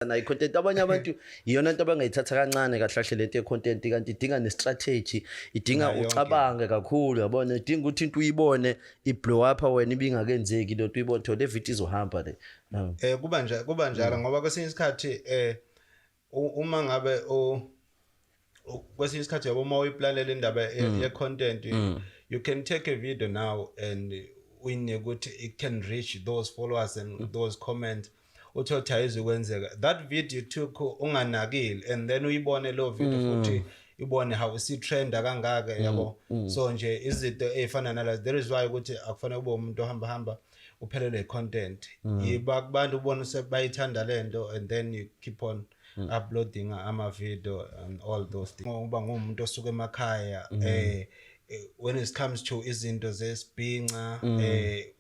Nayo i-content, abanye abantu iyona nto abangayithatha kancane kahle kahle lento ye-content, kanti idinga ne-strategy, idinga Nayo yonke. Ucabange kakhulu, yabona, idinga ukuthi into uyibone i-blow up wena ibingakenzeki lento, uyibone le video izohamba le. Kuba nje kuba njalo ngoba kwesinye isikhathi uma ngabe kwesinye isikhathi, yabo, uma uyiplanela indaba ye content, you can take a video now and uyinike ukuthi it can reach those followers and those comments, uthi ayizukwenzeka. That video took unganakile and then uyibone lo video futhi ibone how isi-trenda kangaka, yabo. So nje izinto ey'fana nalazo, there is why ukuthi akufanele kube umuntu ohamba hamba uphelelwe i-content. Yiba kubantu ubone sebayithanda lento and then you keep on uploading ama-video and all those things, ngoba ngumuntu osuka emakhaya, when it comes to izinto zesibhinca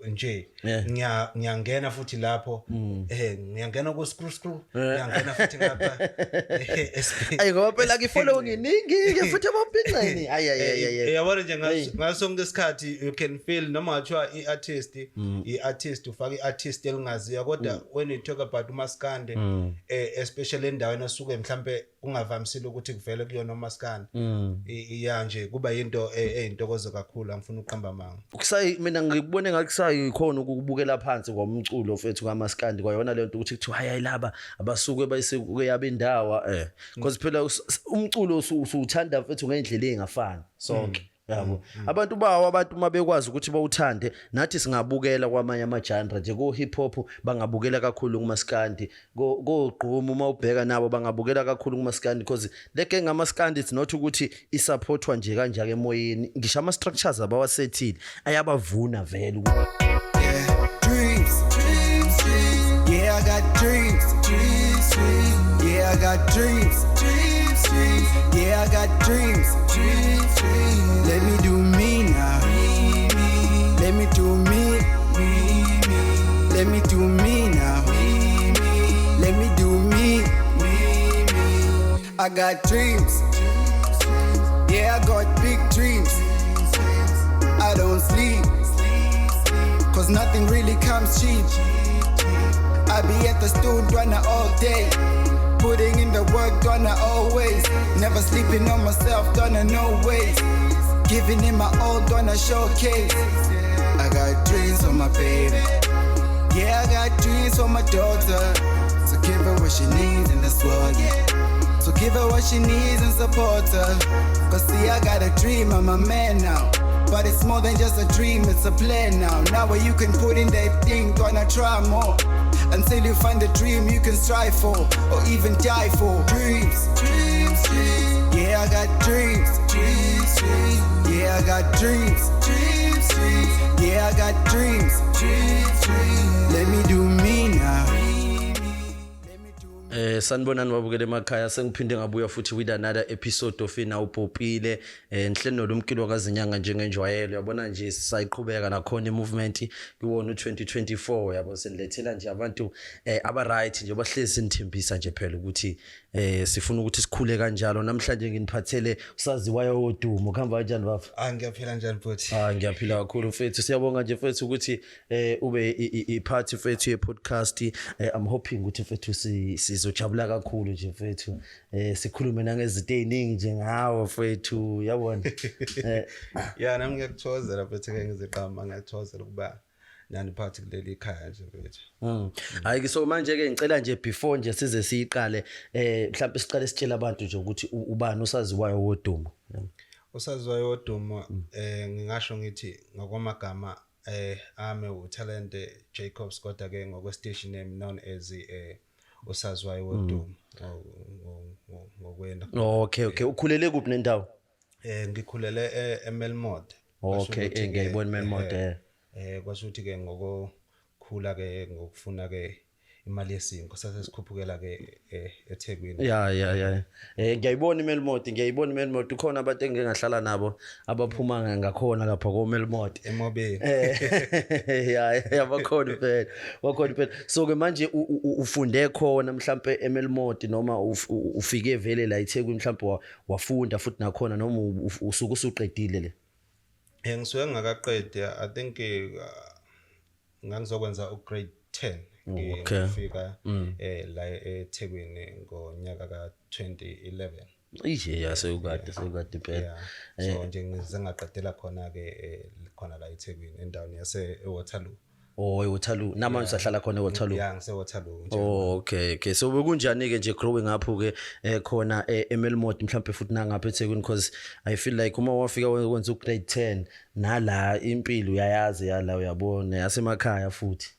nje, ngiyangena futhi lapho, ngiyangena ku screw screw, ngiyangena futhi ngapha Ayi, ngoba phela ke-following iningi-ke futhi emabhinqeni, ayi ayi ayi ayi. Yabona nje, ngaso sonke isikhathi you can feel noma ngathiwa i-artist, i-artist ufaka i-artist elingaziwa, kodwa when you talk about umaskande, especially endaweni osuke mhlambe ungavamisile ukuthi kuvele kuyona umaskande, iya nje kuba yinto eyintokozo kakhulu, angifuni ukuqamba amanga. Kusayi mina ngikubone ngathi kusayikhona ukubukela phansi kwamculo mfethu kaMaskandi, kwayona lento ukuthi kuthiwa hayi hayi, laba abasuke bayise indawo, because phela umculo usuthanda mfethu ngendlela engafani sonke, yabo. Abantu bawo, abantu uma bekwazi ukuthi bawuthande, nathi singabukela kwamanye ama-genre nje, ko hip hop bangabukela kakhulu kumaskandi, ko gqom uma ubheka nabo bangabukela kakhulu kumaskandi, because le gang amaskandi, it's not ukuthi isupportwa nje kanjake emoyeni, ngisho ama structures abawasethile ayabavuna vele. Yeah, dreams, dreams, dreams. Yeah, I got dreams, dreams, dreams. Yeah, I got dreams, dreams, dreams. Yeah, I got dreams, dreams, dreams. Let me do me now. Let me do me, me, me. Let me do me now. Let me do me, me, me. I got dreams. Yeah, I got big dreams. I don't sleep, 'cause nothing really comes cheap. I be at the studio ntwana all day. Putting in the work ntwana always. Never sleeping on myself ntwana, no ways. Giving in my all ntwana showcase. I got dreams for my baby. Yeah, I got dreams for my daughter. So give her what she needs in this world, yeah. So give her what she needs and support her. 'Cause see, I got a dream, I'm a man now. But it's more than just a dream, it's a plan now. Now where you can put in that thing, gonna try more. Until you find the dream you can strive for, or even die for. Dreams, dreams, dreams. Yeah, I got dreams, dreams, dreams. Yeah, I got dreams, dreams, dreams. Yeah, I got dreams, dreams, dreams. Let me do me now. Let me do Sanibonani babukele emakhaya, sengiphinde ngabuya futhi with another episode of Ina Upopile, nhlelo nolumkilo kazinyanga njengenjwayelo. Yabona nje, sisayiqhubeka nakhona i-movement kuwona u2024, yabo, senilethela nje abantu aba right nje, bahlezi sinithembisa nje phela ukuthi sifuna ukuthi sikhule kanjalo. Namhlanje nginiphathele usaziwayo wodumo. Kuhamba kanjani, bafa? Ah, ngiyaphila, njani futhi? Ah, ngiyaphila kakhulu mfethu. Siyabonga nje mfethu ukuthi ube i-part mfethu ye podcast. I'm hoping ukuthi mfethu sizojabula kakhulu nje mfethu. Sikhulume nangezinto eziningi nje ngawo mfethu, yabona. Ya, nami ngiyakuthokozela futhi, ke ngiziqamba, ngiyakuthokozela ukuba nani phakathi kuleli khaya nje mfethu. Hayi ke, so manje ke ngicela nje before nje size siyiqale, mhlawumbe siqale sitshele abantu nje ukuthi ubani usaziwayo wodumo. Usaziwayo wodumo, ngingasho ngithi ngokwamagama ame uTalente Jacobs, kodwa ke ngokwe station name known as usaziwayo wodumo ngokwena. Okay. Ukhulele kuphi nendawo? Ngikhulele eMelmoth. Okay, ngiyayibona iMelmoth. Kwasho ukuthi ke ngokukhula ke, ngokufuna ke imali yesinko, sase sikhuphukela ke eThekwini. Ya. Ngiyayibona iMelmoth, ngiyayibona iMelmoth. Ukhona abantu engike ngahlala nabo abaphuma ngakhona lapha koMelmoth. Emobeni. Ya, bakhona phela. Bakhona phela. So ke manje ufunde khona mhlambe eMelmoth noma ufike vele la eThekwini, mhlambe wafunda futhi nakhona, noma usuke usuqedile le? Ngisuke ngingakaqedi. I think ngangizokwenza u-grade 10. Ngifika la eThekwini ngonyaka ka 2011. Ije ya, sekukade impela. Yeah, so nje ngize ngaqedela khona ke khona la eThekwini, endaweni yase eWaterloo. Oh, eWaterloo. Namanje usahlala khona eWaterloo? Yeah, ngise Waterloo nje. Oh, okay. So bekunjani ke nje growing up ke khona eMelmoth, mhlambe futhi nangapha eThekwini, because I feel like uma wafika wenza ugrade 10 nala, impilo uyayazi yala, uyabona, yasemakhaya futhi.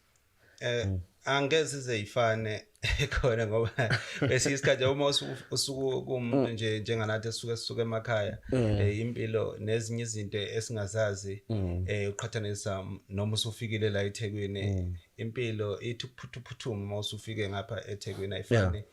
Angeze izeyifane khona, ngoba bese isikhathi uma usuku kumuntu nje njenganathi esuke sisuke emakhaya, impilo nezinye izinto esingazazi, uqhathanisa noma usufikile la eThekwini, impilo ithi ukuphuthuphutuma uma usufike ngapha eThekwini, ayifani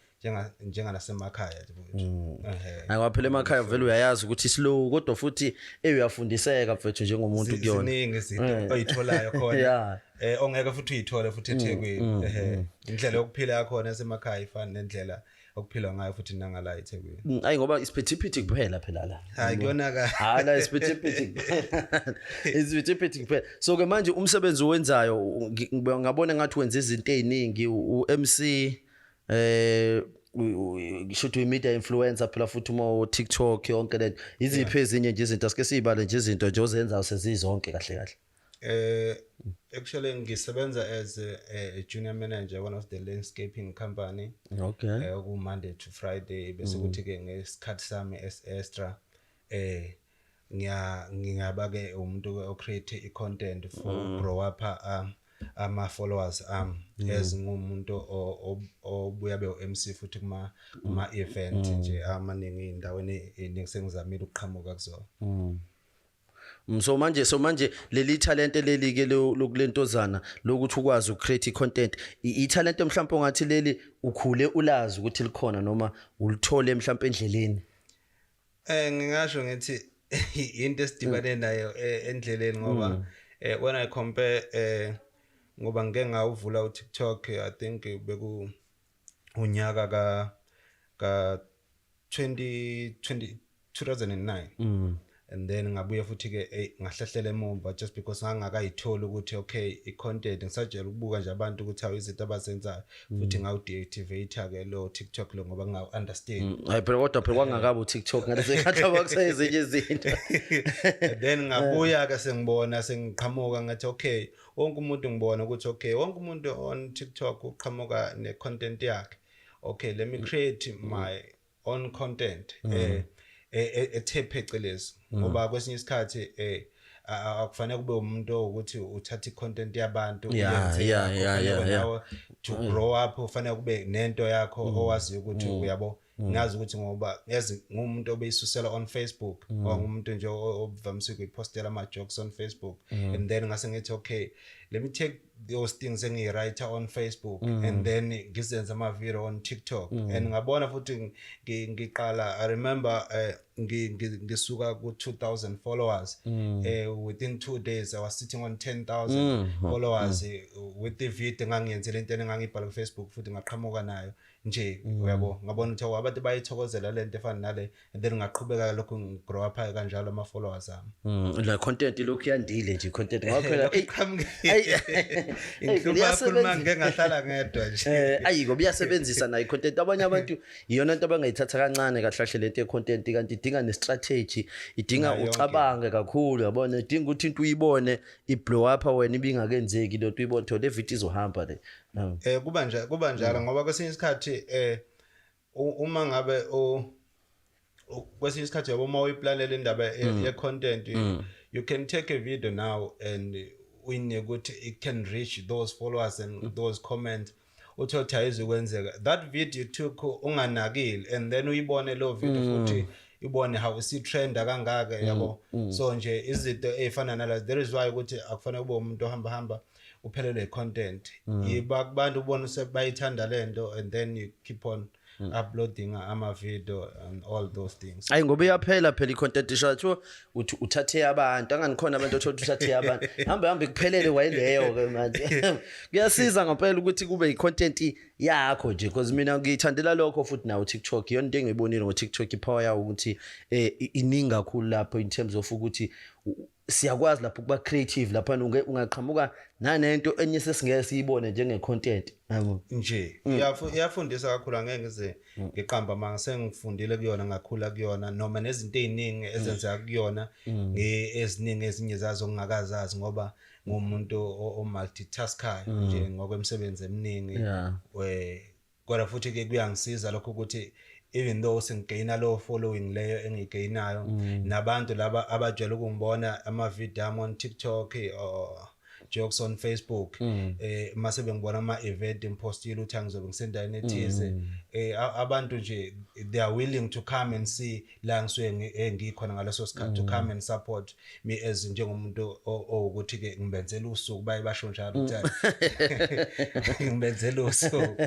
njenganasemakhaya nje, mfowethu. Ehhe. Hayi, phela emakhaya vele uyayazi ukuthi slow, kodwa futhi uyafundiseka, mfethu, njengomuntu kuyona. Ziningi izinto oyitholayo khona ongeke futhi uyithole futhi eThekwini. Ehe, indlela yokuphila yakhona esemakhaya ifana nendlela okuphilwa ngayo futhi nangala eThekwini. Ayi, ngoba isiphithiphithi kuphela phela la. Hayi, kuyona ka Hayi, la isiphithiphithi kuphela, isiphithiphithi kuphela. So ke manje umsebenzi owenzayo, ngabona ngathi wenza izinto eziningi, u-MC, ngisho ukuthi uyi-media influencer phela futhi, uma u-TikTok, yonke lento. Iziphi ezinye nje izinto, asike siyibale nje izinto nje ozenzayo sezizonke kahle kahle? Actually ngisebenza as a junior manager, one of the landscaping company. Ku Monday to Friday, bese kuthi ke ngesikhathi sami as extra ngingaba ke umuntu o create i content for grow up ama followers as ngumuntu obuya be MC futhi kuma event nje amaningi endaweni eningi sengizamile ukuqhamuka kuzona. So manje leli talent leli ke lokulentozana lokuthi ukwazi ukucreate icontent, i-talent mhlawumbe ongathi leli ukhule ulazi ukuthi likhona noma ulithole mhlawumbe endleleni? Ngingasho ngithi into esidibane nayo endleleni, ngoba when I compare, ngoba ngike ngawuvula uTikTok, I think beku unyaka ka 2020 2009, and then ngabuye futhi ke ngahlehlela emumva just because ngangakayitholi ukuthi okay, i-content, ngisajela ukubuka nje abantu ukuthi awu, izinto abazenzayo, futhi ngawu deactivate ke lo TikTok lo ngoba ngingawu understand. Hayi phela, kodwa phela kwangakabi uTikTok ngalesi khathi, abakuseyezinye izinto. And then ngabuya ke sengibona sengiqhamuka, ngathi okay, wonke umuntu, ngibona ukuthi okay, wonke umuntu on TikTok uqhamuka ne-content yakhe. Okay, let me create my own content ethe phecelezi, ngoba kwesinye isikhathi akufanele kube umuntu ukuthi uthatha i-content yabantu uyenze yakho. Kufanele nawe to grow up ufanele kube nento yakho owaziyo ukuthi uyabo, ngazi ukuthi ngoba yazi ngumuntu obeyisusela on Facebook or ngumuntu nje ovamise ukuyipostela ama jokes on Facebook, and then ngase ngithi okay, let me take those things engiyi-writer on Facebook and then ngizenze ama video on TikTok. And ngabona futhi ngiqala, I remember ngisuka ku 2000 followers, within 2 days I was sitting on 10,000 followers with the video engangiyenzele, into engangibhala ku Facebook, futhi ngaqhamuka nayo nje, uyabo. Ngabona ukuthi awu, abantu bayithokozela lento efana nale, and then ngaqhubeka lokhu ngigrow up kanjalo ama followers ami. La content lokhu yandile nje content, ngoba phela Lokhu Inhlupha kakhulu uma ngike ngahlala ngedwa nje. Ayi, ngoba iyasebenzisa nayo i-content. Abanye abantu iyona into abangayithatha kancane kahle kahle lento ye-content, kanti idinga ne-strategy, idinga Nayo yonke. ucabange kakhulu, yabona, idinga ukuthi into uyibone i-blow up wena ibingakenzeki lento, uyibone thola le video izohamba le. Kuba njalo, ngoba kwesinye isikhathi uma ngabe kwesinye isikhathi, yabo, uma uyiplanela indaba ye content, you can take a video now and uyinike ukuthi it can reach those followers and those comments, uthole ukuthi ayizukwenzeka. That video took unganakile, and then uyibone lo video futhi ibone how isi-trenda kangaka, yabo. So nje izinto ey'fana nalazo, there is why ukuthi akufanele kube umuntu ohamba hamba uphelelwe i-content. Yiba kubantu ubone sebayithanda lento, and then you keep on uploading ama-video and all those things. Ayi, ngoba iyaphela phela i-content, isho uthi uthathe abantu anganikhona, abantu othola ukuthi uthathe abantu, hambe hambe kuphelele wayileyo ke. Manje kuyasiza ngempela ukuthi kube i-content yakho nje, because mina ngiyithandela lokho futhi nawo TikTok. Iyona into engiyibonile ngo TikTok, ipower yawo ukuthi iningi kakhulu lapho in terms of ukuthi Siyakwazi lapho ukuba creative lapha, ungaqhamuka nanento enye sesingeke siyibone njenge content, yabo. Nje iyafundisa kakhulu, angeke ngize ngiqamba manga. Sengifundile kuyona, ngakhula kuyona, noma nezinto eziningi ezenzeka kuyona, eziningi ezinye zazo ngingakazazi ngoba ngumuntu o-multitaskayo nje ngokwemisebenzi eminingi. Kodwa futhi ke kuyangisiza lokho ukuthi even though sengigaina lo following leyo engiyigainayo, nabantu laba abajwayele ukungibona ama-video ami on TikTok or jokes on Facebook, mase bengibona ama event ngipostile ukuthi angizobe ngisendaweni ethize, abantu nje they are willing to come and see la ngisuke ngikhona ngaleso sikhathi, to come and support me as njengomuntu owukuthi ke ngibenzela usuku, baye basho njalo ukuthi hayi, ngibenzela usuku.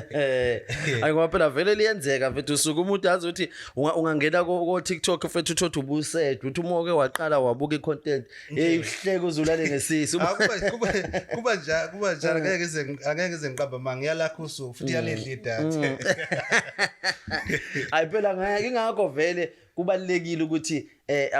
Ayi, ngoba phela vele liyenzeka mfethu usuke umuntu azi ukuthi ungangena ko TikTok mfethu, uthothe ubuset uthi uma uke waqala wabuka i-content, hey, uhleke uzulale ngesisu. Ah, kuba njalo, kuba njalo, angeke ngize ngiqamba manga, ngiyalakha usuku futhi iyalidla idatha. Ayi phela ngeke, ingakho vele kubalekile ukuthi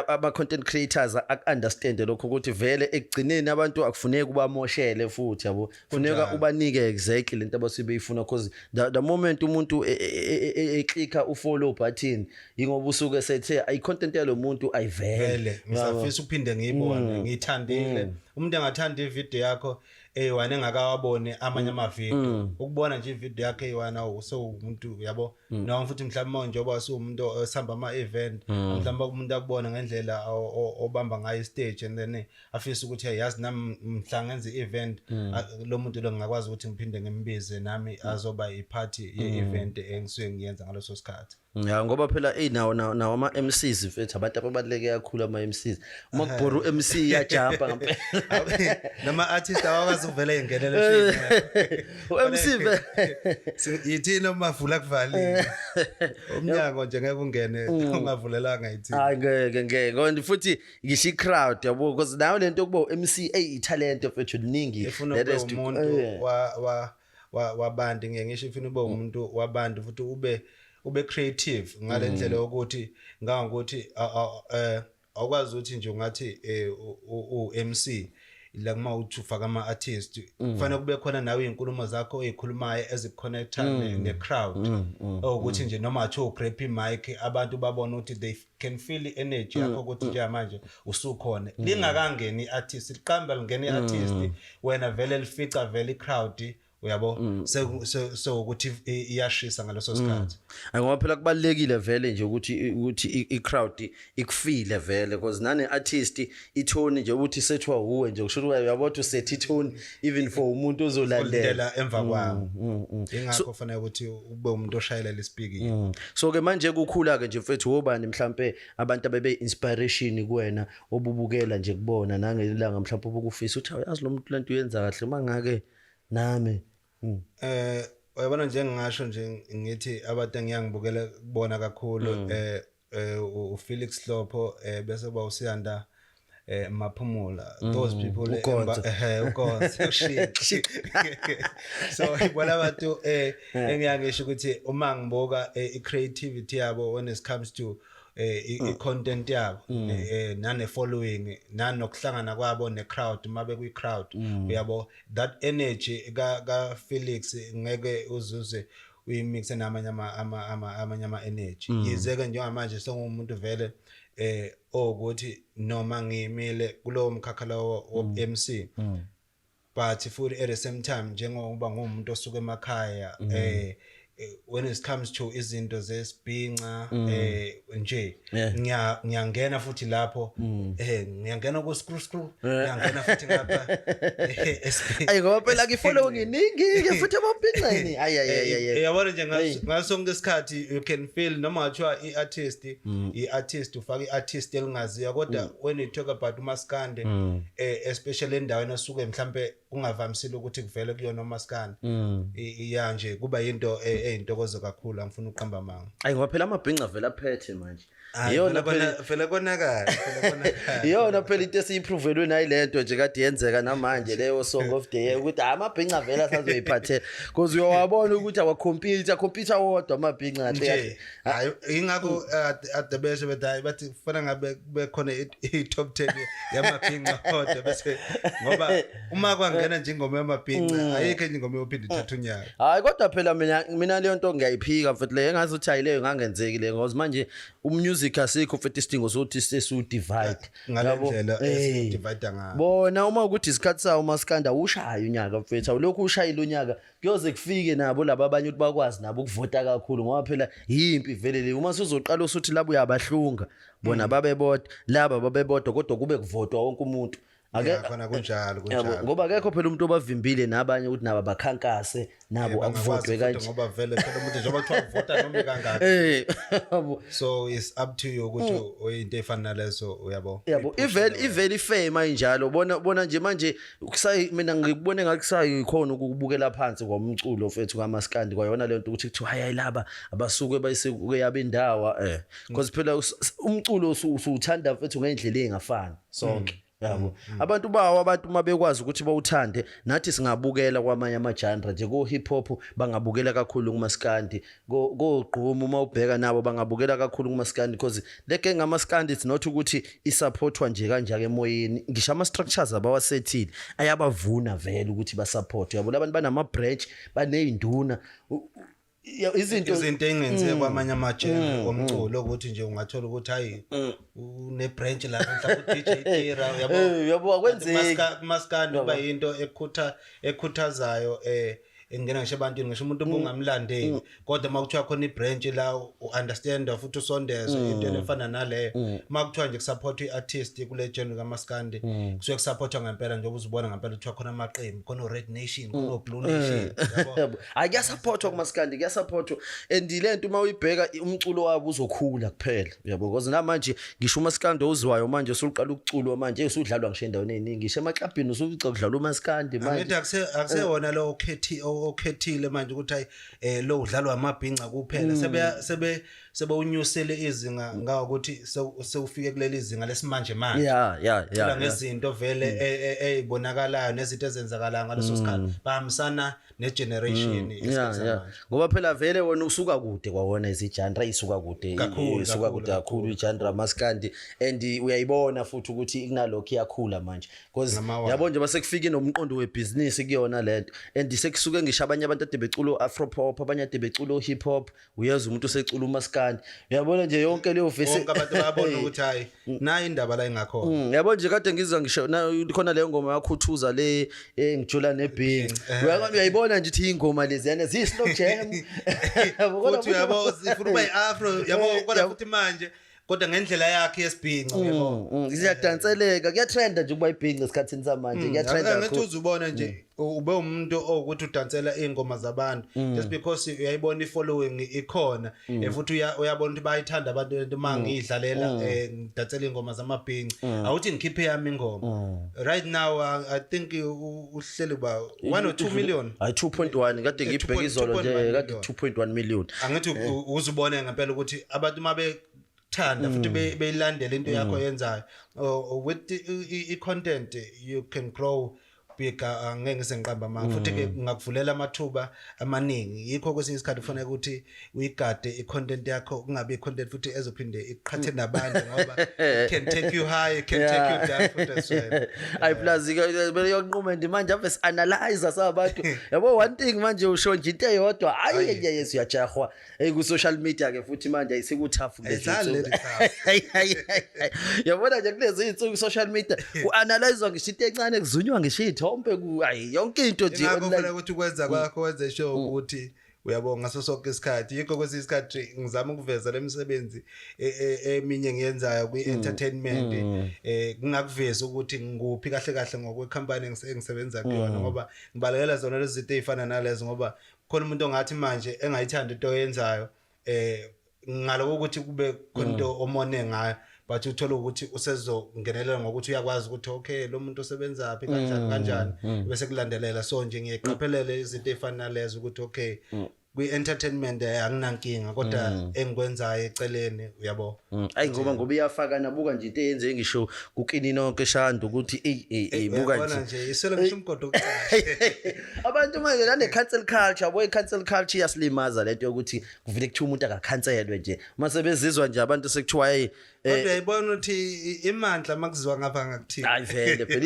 ama content creators aku-understand lokho ukuthi vele ekugcineni abantu akufuneki ubamoshele futhi, yabo, funeka ubanike exactly lento abasuke beyifuna, because the moment umuntu eclicka ufollow button, ingoba usuke sethe ayi content yalo muntu ayivele. Vele ngisafisa ukuphinde ngiyibone, ngiyithandile. Umuntu engathanda ivideo yakho eyi-one engakawaboni amanye amavidiyo, ukubona nje ividiyo yakho eyi-one, awu, sewumuntu, yabo. Noma futhi mhlawumbe manje njengoba usuwumuntu osihamba ama-event, mhlawumbe umuntu akubona ngendlela obamba ngayo istage and then afise ukuthi, hey, yazi nami mhla ngenza i-event, lo muntu lo ngingakwazi ukuthi ngiphinde ngimbize nami azoba i-part ye-event engisuke ngiyenza ngaleso sikhathi. Ya, ngoba phela ey nawo ama MCs mfethu, abantu ababaluleke kakhulu ama MCs. Uma kubhora u-MC iyajumpa ngempela. Nama artist awakwazi ukuvela engenele. U-MC Yithina umavula kuvalile umnyango nje, ngeke ungene ungavulelanga yithina. Hayi, ngeke ngeke, kanti futhi ngisho i-crowd, yabo, because nayo lento yokuba u-MC, ey, italent mfethu liningi. Ifuna That ube has to- umuntu wa wabantu, ngeke ngisho, ifuna ube umuntu wabantu futhi ube creative ngale ndlela yokuthi ngangokuthi awukwazi ukuthi nje ungathi u MC la kuma uthi ufaka ama artist, kufanele kube khona nawe izinkulumo zakho ozikhulumayo eziconnecta ne crowd, ukuthi nje noma athi ugrab mic, abantu babone ukuthi they can feel i energy yakho ukuthi njengamanje usukhona, lingakangeni i-artist, liqamba lingena i-artist, wena vele lifica vele i-crowd, uyabo, sewukuthi iyashisa ngaleso sikhathi. Hayi, ngoba phela kubalulekile vele nje ukuthi i-crowd ikufile vele, because nane artist itone nje ukuthi sethwa uwe nje, kusho ukuthi uyabo ukuthi usethe itone even for umuntu ozolandela. Olindela emva kwami, ingakho kufanele ukuthi ube umuntu oshayelela isipikili. So ke manje kukhula ke nje mfethu, wobani mhlambe abantu abebe inspiration kuwena, obubukela nje kubona nangelanga mhlawumbe obukufisa ukuthi awuyazi lo muntu lento uyenza kahle mangake nami? Uyabona nje, ngingasho nje ngithi abantu engiyangibukela kubona kakhulu uFelix Hlopho, bese kuba uSiyanda Maphumula, those people. uGonzo. Ugonzo ushiki. So ibona abantu engiyangisho ukuthi uma ngibuka i-creativity yabo when it comes to i-content yabo, nane following, nanokuhlangana kwabo ne crowd, mabe kwi crowd, uyabo, that energy ka Felix ngeke uzuze uyimixe namanye ama energy. Yize ke njengamanje sengumuntu vele owukuthi noma ngiyimile kulowo mkhakha lawo wo MC, but futhi at the same time njengoba ngumuntu osuka emakhaya, when it comes to izinto zesibhinca nje, ngiyangena futhi lapho, ngiyangena ku screw screw, ngiyangena futhi ngapha Ayi, ngoba phela ngifollow nginingi ke futhi emabhinqeni, ayi ayi ayi ayi. Yabona nje, ngaso sonke isikhathi you can feel noma ngathiwa i-artist, i-artist ufaka i-artist elingaziwa, kodwa when you talk about umaskande, especially endaweni osuke mhlambe kungavamisile ukuthi kuvele kuyona umaskandi. Ya nje, kuba yinto eyintokozo kakhulu, angifuni ukuqamba amanga. Ayi, ngoba phela amabhinca vele aphethe manje. Hhayi, Iyona vele phela vele konakala, vele konakala. Iyona phela into esiyiprovelwe nayilento nje kade yenzeka namanje, leyo Song of the Year, ukuthi amabhinca vele asazoyiphathela, because uyawabona ukuthi awacompete, acompete wodwa amabhinca kahle Nje kahle. Hayi, ingakho ade besho bethi hayi, bathi kufana ngabe kube khona i-top 10 yamabhinca kodwa bese, ngoba uma kwangena nje ingoma yamabhinca, ayikho enye ingoma yophinde ithathe unyaka. Hayi, kodwa phela mina leyo nto ngiyayiphika, mfethu, leyo engathi hayi, leyo ngangenzeki le, ngoba manje umusic asikho, mfethu, isidingo sokuthi sesu-divide. Ngale Yabo? ndlela esidivide ngayo. Bona uma ukuthi isikhathi sawo umaskandi awushayi unyaka, mfethu, awulokhu ushayile unyaka, kuyoze kufike nabo laba abanye ukuthi bakwazi nabo ukuvota kakhulu, ngoba phela yimpi vele le. Uma suzoqala usuthi labo uyabahlunga bona, babe bodwa laba, babe bodwa, kodwa kube kuvotwa wonke umuntu. Ya, khona kunjalo. Yabo, Kunjalo. ngoba akekho phela umuntu obavimbile nabanye ukuthi nabo bakhankase nabo, bangakwazi akuvotwe futhi, kanje. Ngoba vele phela umuntu njengoba kuthiwa uvota noma kangaki, Yabo. so it's up to you ukuthi into efana nalezo, uyabo. Yabo, ivele ifame ayinjalo. Bona nje manje kusayi, mina ngikubone ngathi kusayikhona ukubukela phansi kwomculo, mfethu, kaMaskandi, kwayona lento ukuthi kuthiwa hayi, laba abasuke bayise kuyaba indawo, because phela umculo usuthanda, mfethu, ngendlela engafani sonke, yabo. Abantu bawo, abantu uma bekwazi ukuthi bawuthande, nathi singabukela kwamanye ama-genre nje, ko-hip hop bangabukela kakhulu kumaskandi, kogqomu uma ubheka nabo bangabukela kakhulu kumaskandi, because le gang amaskandi, it's not ukuthi isupportwa nje kanjake emoyeni, ngisho ama-structures abawasethile ayabavuna vele ukuthi basupport, yabo. Labantu banama-branch, baney'nduna, izinto. Izinto engenzeka kwamanye ama-genre omculo ukuthi nje ungathola ukuthi hayi, une-branch lapha, mhlawumbe u-DJ Tira, uyabo. Yabo, akwenzeki. Kumaskandi kuba yinto ekhuthazayo, engena ngisho ebantwini, ngisho umuntu obungamlandeli, kodwa uma kuthiwa khona ibranch la, u-understand futhi usondezwe into efana naleyo. Uma kuthiwa nje kusupport i-artist kule genre kamaskandi, kusuke kusupportwa ngempela, njengoba uzibona ngempela kuthiwa khona amaqembu, khona o-Red Nation, khona o-Blue Nation, yabo. Yabo, hayi, kuyasupportwa kumaskandi, kuyasupportwa, and le nto uma uyibheka, umculo wabo uzokhula kuphela, yabo, because namanje ngisho umaskandi ozwayo manje usuqala ukuculwa manje, usudlalwa ngisho endaweni eziningi, ngisho emaklabhini usuca kudlalwa umaskandi manje. Angithi akusewona lo okhethile manje ukuthi hayi, lo udlalwa amabhinca kuphela, sebe sebewunyusele izinga ngawokuthi sewufike kuleli zinga lesimanje manje. Cula ngezinto vele eyibonakalayo nezinto ezenzakalayo ngaleso sikhathi, bahambisana negeneration isikhathi samanje. Ngoba phela vele wona usuka kude kwawona, izigenre isuka kude. Kakhulu, Isuka kakhulu, kude kakhulu igenre maskandi, and uyayibona futhi ukuthi kunalokho iyakhula manje, because Ngamawala. yabo nje basekufike nomqondo webhizinisi kuyona lento, and sekusuke ngisho abanye abantu ade becula afro pop, abanye ade becula hip hop, uyezwa umuntu osecula umaskandi, uyabona nje yonke leyo vese. Bonke abantu bayabona ukuthi hayi, nayi indaba la ingakhona. Yabo nje kade ngizwa ngisho khona leyo ngoma yakhuthuza le, ngijula nebhinci. Uyabona, uyayibona nje ukuthi ingoma lezi yana ziyi slow jam. Yabo, kodwa Futhi uyabo, sifuna ukuba i-afro, yabo, kodwa futhi manje kodwa ngendlela yakhe yesibhinca, uyabo. Ziyadanseleka, kuyatrenda nje ukuba ibhinca esikhathini samanje, kuyatrenda Angithi kakhulu. uzubona nje ube umuntu owukuthi udansela iy'ngoma zabantu just because uyayibona i-following ikhona, futhi uyabona ukuthi bayayithanda abantu lento uma ngiyidlalela, ngidansela iy'ngoma zamabhinci, awuthi ngikhiphe yami ingoma. Right now, I think uhleli ba 1 or 2 million. Hayi, 2.1 kade ngibheka izolo nje. 2.1 Kade million. 2.1 million. Angithi uzubone ngempela ukuthi abantu uma bethanda futhi beyilandela into yakho yenzayo, with i-content you can grow big. Angeke ngisengiqamba amanga, futhi ke ngakuvulela amathuba amaningi. Yikho kwesinye isikhathi kufanele ukuthi uyigade i-content yakho, kungabi i-content futhi ezophinde iqhathe nabantu, ngoba it can take you high, it can take you down futhi as well. Ayi, plus ke bele yokunquma nje manje ave si-analyze sabantu, yabo. One thing manje usho nje into eyodwa, ayi yes, uyajahwa ku social media ke futhi manje ayisekutough kulezi Ayidlali insuku. leli tough. Hayi, hayi, hayi. Yabona nje kulezi insuku social media ku-analyzwa ngisho into encane, kuzunywa ngisho iy'thombe, ayi, yonke into nje Ingakho online. kufanele ukuthi ukwenza kwakho wenze sure ukuthi uyabonga ngaso sonke isikhathi. Yikho kwesinye isikhathi ngizama ukuveza lemisebenzi eminye ngiyenzayo kwi-entertainment, ngingakuvezi ukuthi ngikuphi kahle kahle ngokwecompany engisebenza kuyona, ngoba ngibalekela zona lezi zinto ey'fana nalezo, ngoba khona umuntu ongathi manje engayithandi into oyenzayo, ngaloko ukuthi kube khona into omone ngayo. But uthola ukuthi usezongenelela ngokuthi uyakwazi ukuthi, okay, lo muntu usebenzaphi, kanjani kanjani, bese kulandelela. So nje ngiyeqaphelele izinto ey'fana nalezo ukuthi, okay, kwi-entertainment anginankinga, kodwa engikwenzayo eceleni, uyabo. Ayi, ngoba iyafaka, nabuka nje into eyenze ngisho kukini nonke shanda ukuthi ey ey ey, buka. Uyabona. Nje. Nje iswele ngisho umgodo wokucasha. Abantu manje nane cancel culture, yabo, i-cancel culture iyasilimaza lento yokuthi kuvele kuthiwa umuntu akakhanselwe nje mase bezizwa nje abantu sekuthiwa hey. Kodwa uyayibona ukuthi imandla makuziwa ngapha ngakuthini. Hayi vele phela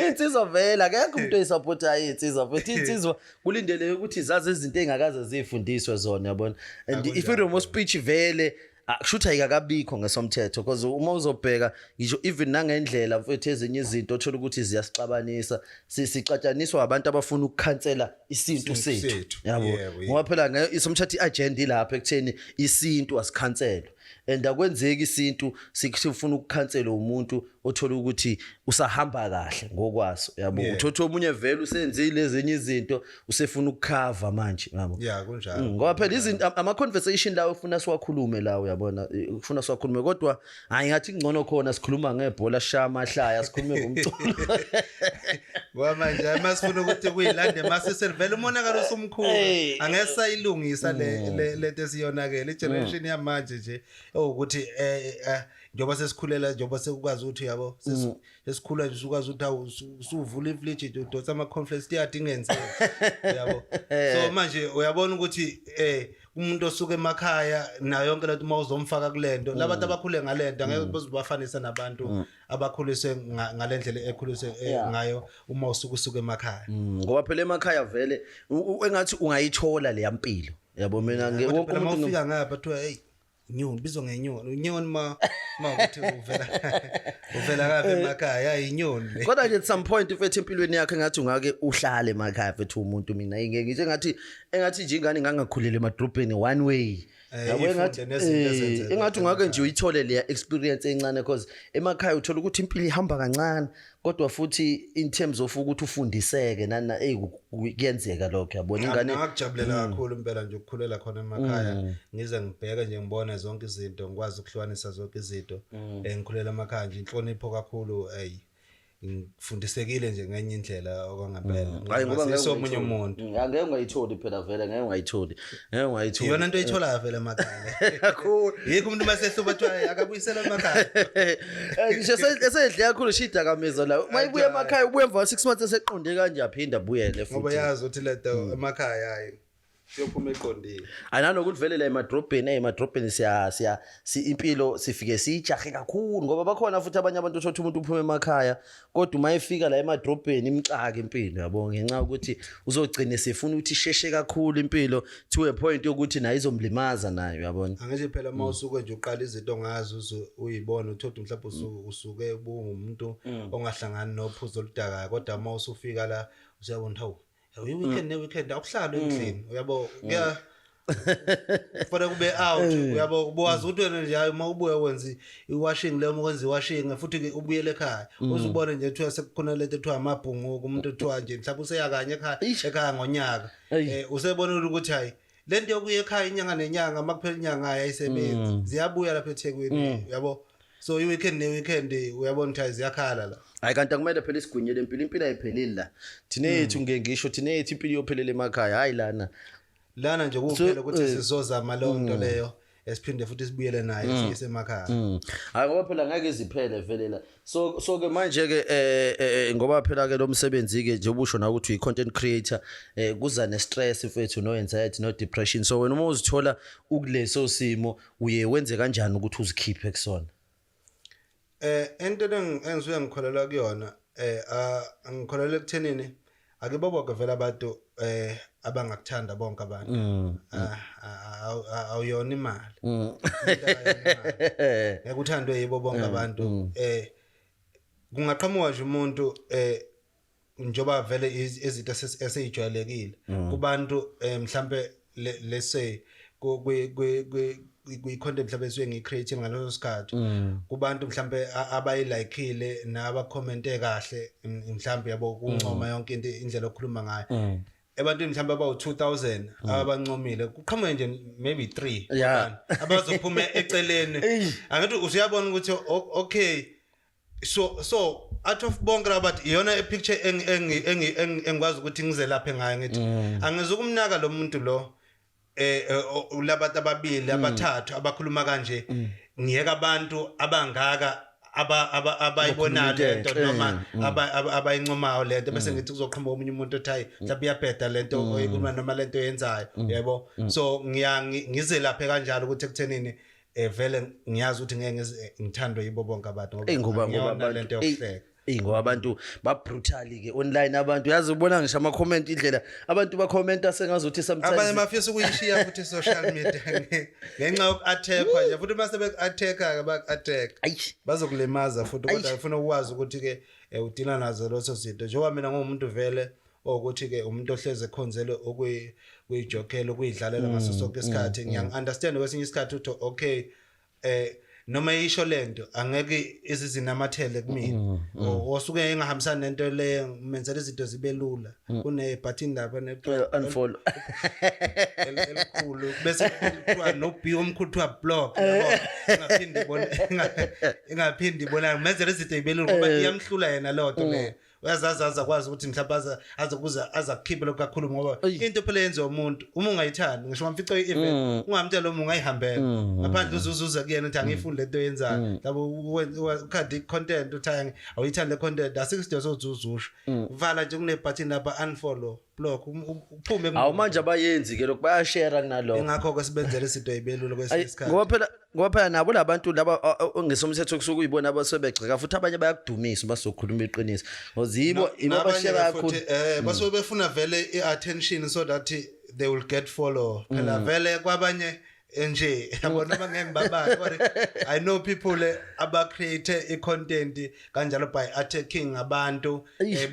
insizwa vele akekho umuntu oyisupportayo insizwa, futhi insizwa kulindeleke ukuthi zazi izinto ey'ngakaze ziy'fundiswe zona, yabona, and i-freedom of speech vele kusho ukuthi ayikakabikho ngesomthetho, because uma uzobheka ngisho even nangendlela, mfethu, ezinye izinto othola ukuthi ziyasixabanisa, sixatshaniswa abantu abafuna ukukhansela isintu Isintu sethu. sethu. Yabo. Yebo. Ngoba phela isomthetho, i-agenda ilapha ekutheni isintu asikhanselwe, and akwenzeki isintu sifuna ukukhansela umuntu othola ukuthi usahamba kahle ngokwaso, yabo. Uthothi omunye vele usenzile ezinye izinto, usefuna ukukhava manje, yabo. Ya, kunjalo. Ngoba phela izinto, ama-conversation lawo ufuna siwakhulume lawo, uyabona, ufuna siwakhulume, kodwa hayi, ngathi kungcono khona sikhuluma ngebhola, sishaya amahlaya, sikhulume ngomculo. Ngoba manje masifuna ukuthi kuyilande mase selivele umonakalo usumkhulu. Hey. Angeke sayilungisa le lento esiyonakele i-generation yamanje nje ewukuthi njengoba sesikhulela, njengoba sekukwazi ukuthi, yabo, sesikhula nje, usukwazi ukuthi awu usuvula ifridge nje, udonsa ama-cornflakes, iyade ingenzeki, yabo. So manje uyabona ukuthi umuntu osuka emakhaya nayo yonke lento, uma uzomfaka kulento, labantu abakhule ngalento angeke bazibafanise nabantu abakhuliswe ngalendlela ekhuliswe ngayo uma usuka usuka emakhaya. Ngoba phela emakhaya vele engathi ungayithola leya mpilo, yabo, mina Kodwa wonke phela uma umuntu ufika ngapha kuthiwa, hey, inyoni, bizwa ngenyoni, inyoni ma ukuthi uvela ngapha emakhaya, hayi, inyoni le. Kodwa nje at some point, mfethu, empilweni yakho engathi ungake uhlale emakhaya, mfethu, umuntu. Mina ngeke ngisho engathi nje ingane ingangakhulele emadrobheni one way. Yabo, ifunde engathi nezinto ezenzeka engathi ungake nje uyithole leya experience encane, because emakhaya uthola ukuthi impilo ihamba kancane, kodwa futhi in terms of ukuthi ufundiseke nana, hey, kuyenzeka lokho, yabona, ingane. Ngakujabulela kakhulu impela nje ukukhulela khona emakhaya, ngize ngibheke nje, ngibone zonke izinto, ngikwazi ukuhlukanisa zonke izinto. Ngikhulela emakhaya nje, inhlonipho kakhulu, ey, ngifundisekile nje ngenye indlela okwangempela. Hayi, ngoba ngeke Somunye ungayitholi. umuntu. Angeke ungayitholi phela vele, ngeke ungayitholi, ngeke ungayitholi. Iyona into oyitholayo vele emakhaya. Kakhulu. Yikho umuntu masehluba kuthiwa akabuyisela emakhaya. Ngisho esedle kakhulu shidakamizwa la, uma ibuya emakhaya, ubuye emva 6 months eseqonde kanje, aphinda abuyele Ngoba futhi. yazi ukuthi lento emakhaya, hayi, siyophuma eqondile. Ayinanokuthi vele la emadrobheni, siya impilo sifike siyijahe kakhulu, ngoba bakhona futhi abanye abantu, uthothi umuntu uphuma emakhaya, kodwa uma efika la emadrobheni imxaka impilo, yabo, ngenxa yokuthi uzogcina sefuna ukuthi isheshe kakhulu impilo to a point yokuthi nayo izomlimaza nayo, uyabona. Angisho phela uma usuke nje uqala izinto ngazo uze uyibone, uthole mhlawumbe usuke ubungumuntu ongahlangani nophuzo oludakayo, kodwa uma usufika la usuyabona, hawu, i-weekend ne-weekend akuhlali endlini, uyabo, kuya kufanele kube out, uyabo. Ubuwazi ukuthi wena nje, hayi, uma ubuya wenza i-washing leyo, uma wenza i-washing futhi-ke ubuyele ekhaya, uze ubone nje kuthiwa sekukhona lento ethiwa amabhunguku, umuntu ethiwa nje mhlawumbe useya kanye ekhaya Eish. ekhaya ngonyaka. Eyi. Usebonile ukuthi hayi, lento yokuya ekhaya inyanga nenyanga, uma kuphela inyanga, hayi, ayisebenzi, ziyabuya lapha eThekwini, uyabo. So i-weekend ne-weekend, uyabona ukuthi hayi, ziyakhala la. Hayi, kanti akumele phela isigwinyele impilo, impilo ayipheleli la. Thina yethu, ngeke ngisho thina yethu impilo iyophelela emakhaya, hayi lana. Lana nje kuphela ukuthi sizozama leyo nto leyo, esiphinde futhi sibuyele nayo siyise emakhaya. Hayi, ngoba phela ngeke iziphele vele la. So ke manje ke ngoba phela ke lo msebenzi ke nje ubusho na ukuthi uyi content creator, kuza ne stress, mfethu, no anxiety, no depression. So wena uma uzithola ukuleso simo, uye wenze kanjani ukuthi uzikhiphe kusona? Into engisuke ngikholelwa kuyona, ngikholelwa ekuthenini akibo bonke vele abantu abangakuthanda bonke abantu. Awuyona imali. Umuntu akayona imali. Ngeke uthandwe yibo bonke abantu. Kungaqhamuka nje umuntu, njoba vele izinto eseyijwayelekile kubantu, mhlambe let's say ku kwi content mhlambe esuke ngiyicreate ngaleso sikhathi, kubantu mhlambe abayilikile nabacommente kahle, mhlambe, yabo, kuncoma yonke into, indlela okhuluma ngayo. Ebantwini mhlawumbe abawu-2000 abancomile, kuqhamuke nje maybe 3 abazophuma eceleni. Angithi usuyabona ukuthi okay, so out of bonke labathi, iyona ipicture engikwazi ukuthi ngizelaphe ngayo, ngithi angizukumnaka lo muntu lo, labantu ababili, abathathu abakhuluma kanje, ngiyeka abantu abangaka abayibonayo Abakhuluma into lento enhle. noma abayincomayo lento, bese ngithi kuzoqhamuka omunye umuntu othi, "Hayi, mhlawumbe iyabheda lento oyikhuluma noma lento oyenzayo," yebo. So ngizelaphe kanjalo ukuthi ekuthenini vele ngiyazi ukuthi ngeke ngithandwe yibo bonke abantu ngoba Eyi, ngoba angiyona abantu lento yokuhleka. Eyi, ngoba abantu ba-brutal ke online. Abantu, yazi, ubona ngisho ama-comment, indlela abantu bakhomenta sengazuthi Abanye sometimes bafisa ukuyishiya futhi i-social media ngenxa yoku-attack-wa nje. Futhi uma sebeku-attack-a ke, baku-attack, bazokulimaza futhi. Kodwa ngifuna ukwazi ukuthi-ke udila nazo lezo zinto, njengoba mina nguwumuntu vele owukuthi-ke umuntu ohlezi ekhonzele ukuyijokela, ukuyidlalela ngaso sonke isikhathi. Ngiyangi-understand kwesinye isikhathi ukuthi okay, noma isho lento angeke izizinamathele kumina. Osuke engahambisani nento leyo, ngimenzela izinto zibe lula, kune-button lapha Unfollow. Elikhulu, bese kuthiwa no B omkhulu, kuthiwa block, yabo, ingaphindi ibone, ingaphindi ibona. Ngimenzela izinto zibe lula ngoba iyamhlula yena leyo nto leyo. Uyazazi, azakwazi ukuthi mhlawumbe aze kuze aza kukhiphe lokhu kakhulu, ngoba into phela yenziwa umuntu uma ungayithandi, ngisho ngamfica i-event, ungamtshela uma ungayihambela ngaphandle, uzuzuza kuyena ukuthi angiyifuni lento oyenzayo. Mhlawumbe ukhade i-content, uthi awuyithandi le content, asikho isidingo sokuthi uzusho, vala nje, kune-button lapha, unfollow, block, uphume. Awu, manje abayenzi ke lokhu, bayashare kunalokho. Ingakho-ke sibenzela izinto ey'belula kwesinye isikhathi. Ngoba phela nabo labantu laba ngesomthetho kusuke uyibona abasebegxeka, futhi abanye bayakudumisa uma sokhuluma iqiniso, ngoba yibo ibo Nabanye-ke abashare kakhulu. Futhi basuke befuna vele i-attention so that they will get follow phela vele kwabanye nje, yabona, bangeke ngibabale, kodwa I know people aba-create i-content kanjalo by attacking abantu,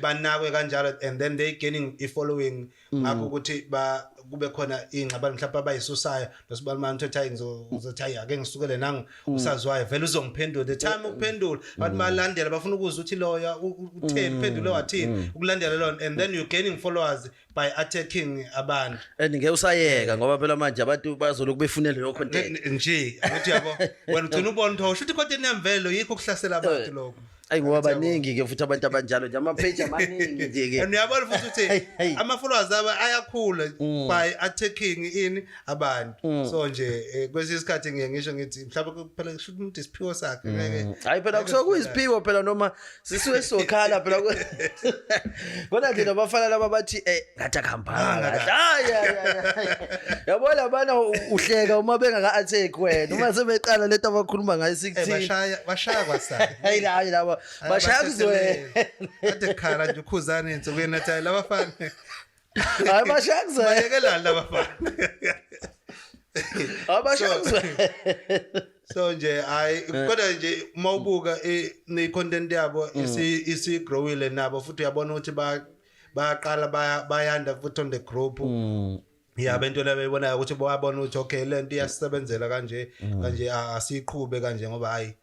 banakwe kanjalo, and then they gaining i-following ngakho, ukuthi ba kube khona ingxabano mhlawumbe abayisusayo nosibalimani, uthi, "Hayi, ngizothi hayi, ake ngisukele nangu usaziwayo, vele uzongiphendula." The time ukuphendula, abantu balandela, bafuna ukuzwa ukuthi loya utheni, uphendule wathini, ukulandela lona, and then you gaining followers by attacking abantu. And ngeke usayeka, ngoba phela manje abantu bazoloku befune leyo content. Nje ukuthi yabo, wena ugcina ubona ukuthi awusho ukuthi content yami vele yikho ukuhlasela abantu lokho. Ayi, ngoba baningi ke futhi abantu abanjalo nje, ama-page amaningi nje ke. And uyabona futhi ukuthi Hey, hey. ama-followers abo ayakhula by attacking ini abantu. So nje kwesinye isikhathi ngiye ngisho ngithi mhlawumbe phela kusho ukuthi umuntu isiphiwo sakhe ngeke. Hayi phela, kusuke kuyisiphiwo phela, noma sisuke sizokhala phela, kodwa nje nabafana laba bathi ngathi akuhambanga kahle. Hayi hayi hayi, yabona labana, uhleka uma bengaka-attack wena, uma sebeqala lento abakhuluma ngayo sikuthini. Bashaya kwasana. Hayi hayi, laba bashaya kuzwe. Kade khala nje ukhuzane ensukwini, athi, "Hayi, labafana." Hayi, bashaya kuzwe. Bayekelani labafana? Hayi, bashaya kuzwe. So nje hayi, kodwa nje uma ubuka i-content yabo isi-growile nabo futhi, uyabona ukuthi bayaqala bayanda futhi on the group yabo, into leyo beyibonayo ukuthi bayabona ukuthi okay, lento iyasebenzela kanje kanje, asiyiqhube kanje, ngoba hayi,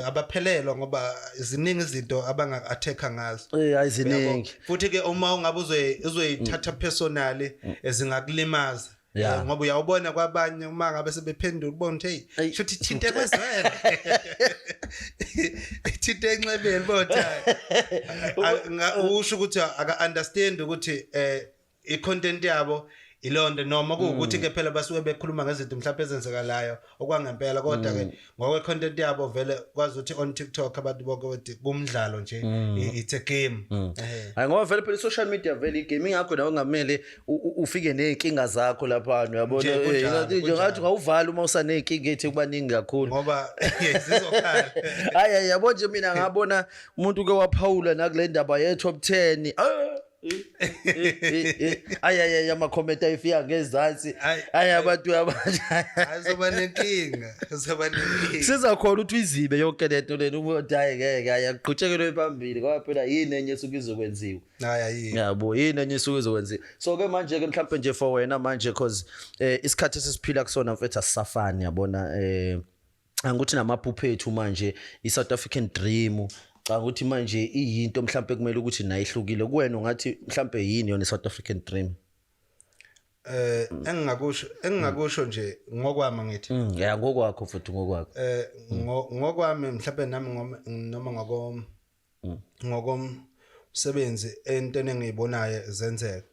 abaphelelwa, ngoba ziningi izinto abanga-attack ngazo. Hayi, ziningi. Futhi ke uma ungabe uzoyithatha personally, zingakulimaza. Ngoba uyawubona kwabanye uma ngabe sebephendula, ubona ukuthi hey, shuthi ithinte kwezwela, ithinte enxebeni, bona usho ukuthi aka understand ukuthi i-content yabo ilonto, noma kuwukuthi ke phela basuke bekhuluma ngezinto mhlawumbe ezenzekalayo okwangempela, kodwa ke ngokwe content yabo vele kwazi ukuthi on TikTok abantu bonke bathi kumdlalo nje, it's a game. Hayi, ngoba vele phela i-social media vele igame, ingakho nawe kungamele ufike ney'nkinga zakho laphana, uyabona. Nje, kunjalo, Ngathi nje kunjalo. ngathi ungawuvala uma usaney'nkinga ethi kubaningi kakhulu. Ngoba zizokhala. Hayi hayi, yabo nje, mina ngabona umuntu ke waphawula nakule ndaba ye-top 10. Ah, ayi ayi ayi, ama-comment ayifika ngezansi. Ayi. Hayi, abantu abanje Azoba nenkinga, azoba nenkinga. Siza khona ukuthi uyizibe yonke lento lena, umuntu hayi, ngeke, hayi, akuqhutshekelwe phambili, ngoba phela yini enye esuke izokwenziwa? Hayi, ayi. Yabo, yini enye esuke izokwenziwa? So ke manje ke mhlawumbe nje for wena manje, cause isikhathi esesiphila kusona, mfethu, asisafani, yabona, angikuthi namaphupho ethu manje, i-South African dream. Cha, ukuthi manje iyinto mhlambe kumele ukuthi nayo ihlukile kuwena, ungathi mhlambe yini yona i-South African dream? Engingakusho nje ngokwami ngithi Ya, ngokwakho futhi, ngokwakho. Ngokwami mhlawumbe nami noma ngokomsebenzi, entweni engiyibonayo zenzeka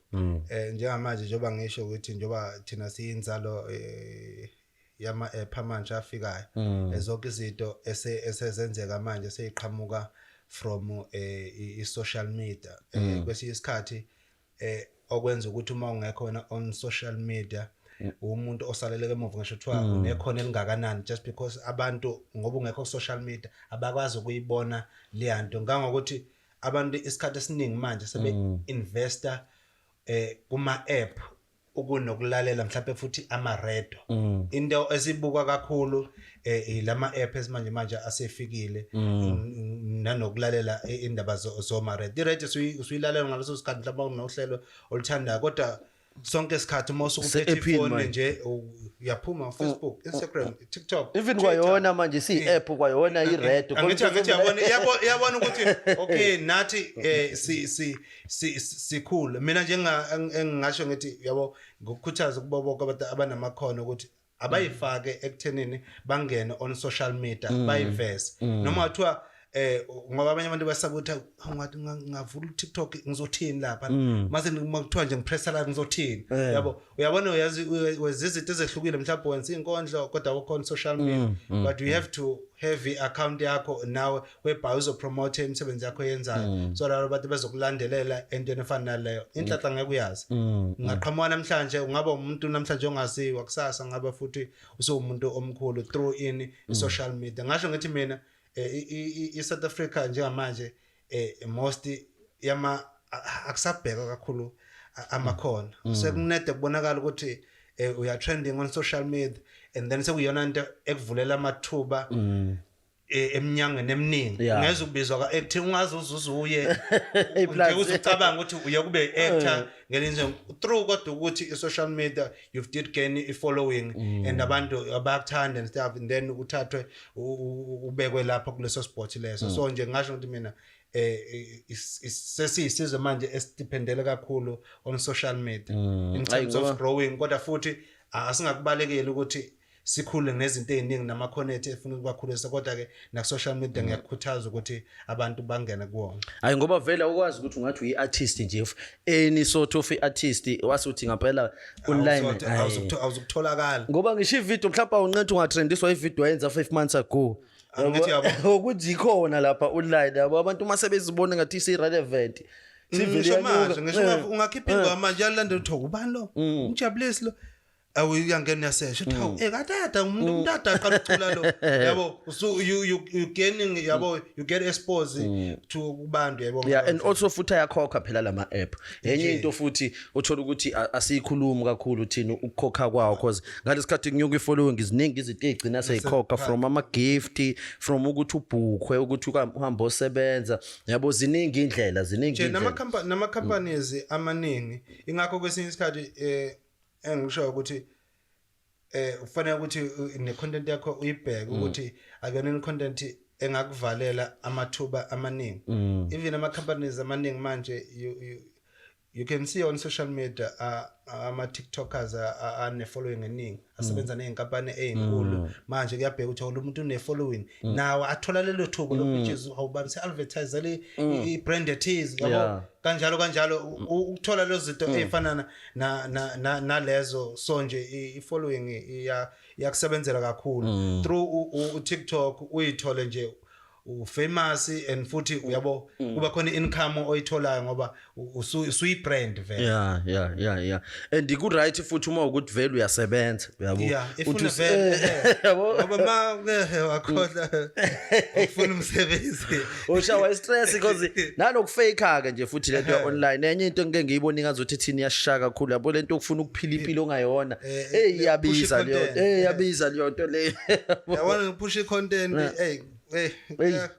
njengamanje, njengoba ngisho ukuthi njengoba thina siyinzalo yama app manje afikayo, zonke izinto esezenzeka manje seyiqhamuka from i-social media. Kwesinye isikhathi okwenza ukuthi uma ungekho wena on social media, umuntu osaleleke emuva, ngisho kuthiwa unekhono elingakanani, just because abantu, ngoba ungekho ku-social media, abakwazi ukuyibona leya nto, ngangokuthi abantu isikhathi esiningi manje sebe-investa kuma-app ukunokulalela mhlawumbe futhi ama-radio. Into esibuka kakhulu ilama app esimanje manje asefikile nanokulalela indaba zoma radio. I-radio usuyilalela ngaleso sikhathi mhlawumbe unohlelo oluthandayo, kodwa sonke isikhathi uma usuke uphethe Se-app-ini ifoni manje. nje, uyaphuma Facebook, Instagram, TikTok, Even Twitter. kwayona manje siyi-app, kwayona i-radio. Angithi yabona, yabona ukuthi okay, nathi si si si sikhulu. Mina nje engingasho ngithi, yabo, ngokukhuthaza kubo bonke abantu abanamakhono ukuthi abayifake ekuthenini bangene on social media, bayiveze noma kuthiwa ngoba abanye abantu basaba ukuthi, "Hawu, ngathi ngavula uTikTok, ngizothini lapha mase kuthiwa nje ngipressa la, ngizothini?" Yabo, uyabona, uyazi, wenza izinto ezehlukile, mhlawumbe wenza inkondlo kodwa awukho on social media, but you have to have i-account yakho nawe whereby uzopromote imisebenzi yakho oyenzayo, so that abantu bezokulandelela entweni efana naleyo. Inhlanhla ngeke uyazi, ungaqhamuka namhlanje ungaba umuntu namhlanje ongaziwa, kusasa ngabe futhi usuwumuntu omkhulu through in social media. Ngasho ngithi mina i-South Africa njengamanje most yama akusabhekwa kakhulu amakhono, sekunede kubonakala ukuthi uya trending on social media and then sekuyona into ekuvulela amathuba eminyangweni eminingi. Ungeze ukubizwa ka-acting, ungaze uzuze uye Plus. nje uzucabanga ukuthi uye kube actor ngelinye through, kodwa ukuthi i-social media, you've did gain i-following and abantu bayakuthanda and stuff, and then uthathwe ubekwe lapho kuleso spot leso. So nje ngisho ukuthi mina sesiyisizwe manje esidependele kakhulu on social media in terms of growing, kodwa futhi asingakubalekeli ukuthi sikhule nezinto ey'ningi namakhono ethu efuna ukubakhulisa, kodwa-ke naku-social media ngiyakukhuthaza ukuthi abantu bangene kuwona. Hayi, ngoba vele awukwazi ukuthi ungathi uyi-artist nje, any sort of i-artist, wasuthi ngampela online hhayi. Awuzukutholakala. Ngoba ngisho ividiyo mhlawumbe awunqethi, ungatrendiswa ividiyo wayenza 5 months ago. Angithi yabo. Ukuthi ikhona lapha online, yabo, abantu uma sebezibona ngathi isi-relevant, sivele Ngisho manje iyanyuka. ngisho ungakhipha ingoma manje, yalandela uthi ubani lo, umjabulisi lo, awu, uyangena uyasesha, uthi, "Hawu, katata umuntu ade aqala ukucula lo," yabo. So you gaining, yabo, you get exposed to kubantu, yabo. Yeah, and also futhi ayakhokha phela lama app. Enye into futhi uthola ukuthi asiyikhulumi kakhulu thina ukukhokha kwawo, because ngalesikhathi kunyuka i-following, iziningi izinto ezigcina seyikhokha, from ama gift, from ukuthi ubhukhwe, ukuthi uhambe osebenza, yabo, ziningi indlela, ziningi Nje indlela. Nama companies amaningi, ingakho kwesinye isikhathi engisho ukuthi ufanele ukuthi ne content yakho uyibheke ukuthi akuyona i content engakuvalela amathuba amaningi. Even ama companies amaningi manje, you can see on social media ama TikTokers ane following eningi, asebenza nezinkampani ezinkulu. Manje kuyabheka ukuthi lo muntu une following, nawe athola lelo thuba lokuthi awubani se advertise i brand ethize, yabo. Kanjalo kanjalo ukuthola lezo zinto ezifana na nalezo. So nje i following iyakusebenzela kakhulu through u TikTok, uyithole nje ufamous and futhi, uyabo, kuba khona income oyitholayo ngoba usuyi brand vele. Yeah, and ku right futhi uma ukuthi vele uyasebenza, uyabo. Yeah, Uthi ifuna vele yabo. Ngoba ma wakhohlwa ufuna umsebenzi. Ushawa stress because nanokufake ke nje futhi lento ya online, enye into engike ngiyibona ingazuthi thina iyashaka kakhulu, yabo, lento okufuna ukuphila impilo ongayona. Hey, iyabiza push leyo i-content. Hey, iyabiza leyo nto leyo. Yabona, push i-content, hey hey,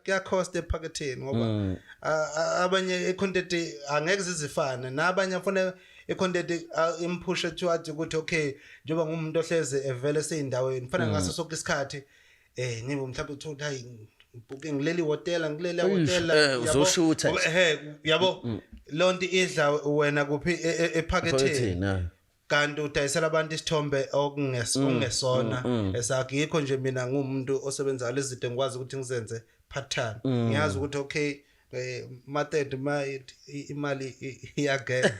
kuya cost ephaketheni ngoba abanye i-content angeke zizifane nabanye, afuna i-content imphushe towards ukuthi okay, njengoba ngumuntu ohleze evele seyindaweni, kufanele ngaso sonke isikhathi ngibe mhlawumbe uthola hayi. Ngibhuke ngileli hotela, ngileli hotela, yabo. Uzoshutha nje. Ehhe, yabo, lonto idla wena kuphi? Ephaketheni. Ephaketheni, yeah. Kanti udayisela abantu isithombe okungesona esakho. Yikho nje mina ngumuntu osebenzayo, lezi zinto ngikwazi ukuthi ngizenze part time. Ngiyazi ukuthi okay, ma-third ma imali iyangena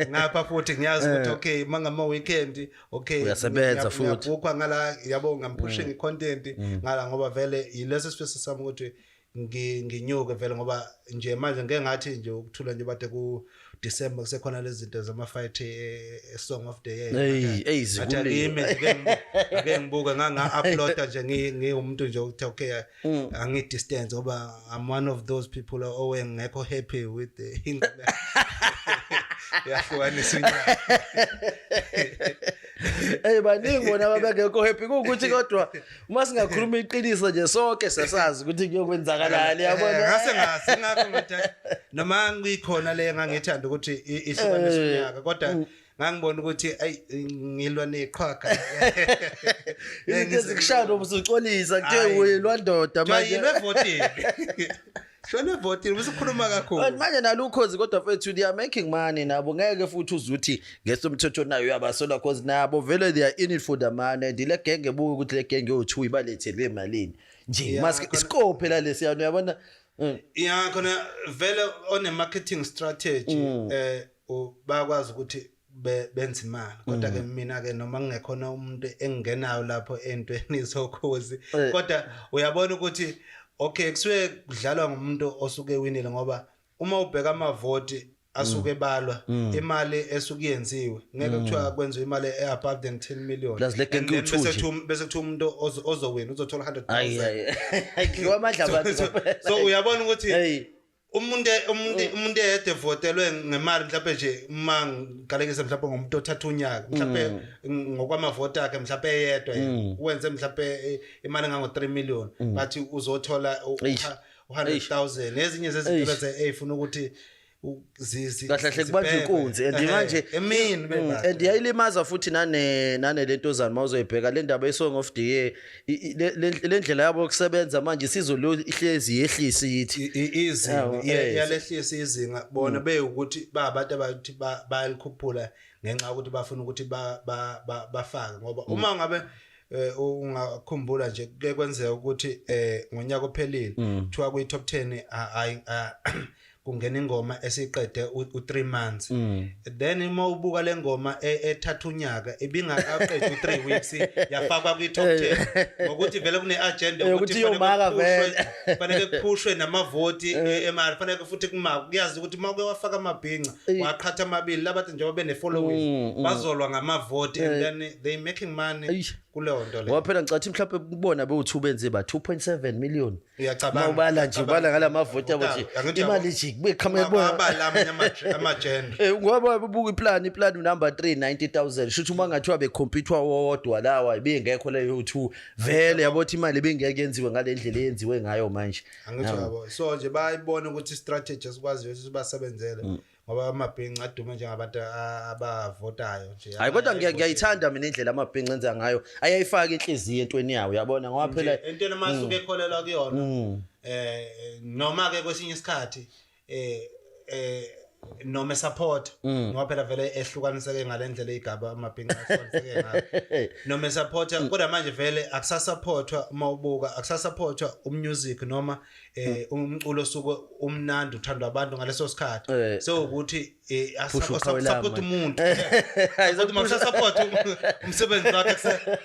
ngapha, futhi ngiyazi ukuthi okay, mangama weekend, okay, Uyasebenza futhi. Ngiyabhukwa ngala, yabo, ngam-pushing i-content ngala, ngoba vele yileso sifiso sami ukuthi nginyuke vele, ngoba nje manje ngeke ngathi nje ukuthula nje bade ku December kusekhona lezi zinto zama fight, song of the year. Hey, hey, Ngathi zikuliwe. akime nje, ake ngibuke, nganga-uploada nje, ngiwumuntu nje ukuthi okay, angi-distance, ngoba I'm one of those people owengekho happy with the ingoma yahlukanisa unyaka. Hey, baningi bona ababengekho happy kuwukuthi, kodwa uma singakhuluma iqiniso nje, sonke siyasazi ukuthi kuyokwenzakalani, yabona. Ngase ngazi, ngakho ngithi noma ngikhona le engangithanda ukuthi ihlukanise unyaka, kodwa ngangibona ukuthi ayi, ngilwa neqhwaga. Izinto ezikushaya noma usuxolisa kuthiwe Hhayi. uyilwa ndoda manje. Jwayilwe evotini, shona evotini bese ukhuluma kakhulu. But manje nalukhozi kodwa mfethu, they are making money nabo. Ngeke futhi uzuthi ngesomthetho nayo uyabasola, cause nabo vele they are in it for the money, and le genge, buka ukuthi le genge yo2 ibalethele emalini nje. Yeah, Maske iscope phela lesiyana, uyabona. Ya, khona vele one marketing strategy bayakwazi ukuthi benze imali, kodwa ke mina ke noma ngingekhona umuntu engingenayo lapho entweni zokhozi, kodwa uyabona ukuthi okay, kusuke kudlalwa ngumuntu osuke winile, ngoba uma ubheka amavoti asuke balwa, imali esuke yenziwe, ngeke kuthiwa kwenziwe imali e-above than 10 million. Plus le And genge then u-two bese nje. Bese kuthiwa umuntu ozowina uzothola Ayi, 100,000. Ayi, amandla abantu. So uyabona ukuthi Hey. umuntu eyedwa evotelwe ngemali, mhlawumbe nje uma ngigalekisa mhlawumbe ngomuntu othatha unyaka, mhlawumbe ngokwamavoti akhe, mhlawumbe eyedwa yena wenze mhlawumbe imali engango 3 million, but uzothola Eish. u-100,000. Ezinye zezinto lezi ey'funa ukuthi Kahle kahle kubanjwa zibhekwe. inkunzi and Ehhe, manje emini bebadla. And yayilimaza futhi nane lentozana, mawuzoyibheka le ndaba ye-song of the year, le ndlela yabo yokusebenza manje sizolo ihlezi yehlisa yithi. Izinga Yawo, eh. iyalehlisa izinga. Bona bewukuthi ba abantu abathi bayalikhuphula ngenxa yokuthi bafuna ukuthi bafake, ngoba uma ngabe ungakhumbula nje, kuke kwenzeka ukuthi ngonyaka ophelile kuthiwa kwi top 10 kungena ingoma esiqede u3 months, then uma ubuka le ngoma ethatha unyaka ibingakaqedi u3 weeks, yafakwa kwi top 10 ngokuthi vele kune agenda Yokuthi iyomaka vele. Fanele kuphushwe namavoti emali, fanele futhi kuma kuyazi ukuthi uma uke wafaka amabhinca, waqhatha amabili, labathi njengoba bene following, bazolwa ngamavoti, and then they making money Eish. kuleyo nto leyo. Ngoba phela ngicathi mhlawumbe kubona bewu-2 benze ba 2.7 million. Uyacabanga. Mawubala nje, ubala ngala mavoti yabo nje, Angithi imali yabo, nje kube qhamuke kubona. Abala amanye ama-genre. Ngoba buka iplan number 3, 90,000, shuthi uma ngathiwa bekhompyuthwa wodwa lawa, ibingekho leyo 2 vele, yabo, ukuthi imali ibingeke yenziwe ngale ndlela eyenziwe ngayo manje. Angithi yabo, so nje bayibona ukuthi i-strategy esikwaziyo ukuthi basebenzele, ngoba amabhinca adume njengabantu abavotayo nje. Hayi, kodwa ngiyayithanda mina indlela amabhinca enza ngayo, ayayifaka inhliziyo entweni yawo, uyabona, ngoba phela entweni amasuke ekholelwa kuyona, noma ke kwesinye isikhathi noma support, ngoba phela vele ehlukaniseke ngalendlela igaba amabhinca ahlukaniseke ngayo, noma support, kodwa manje vele akusasupportwa. Uma ubuka, akusasupportwa umusic noma umculo osuke umnandi uthandwa abantu ngaleso sikhathi. So ukuthi Push uqhawe lami. support umuntu, support uma support umsebenzi wakhe,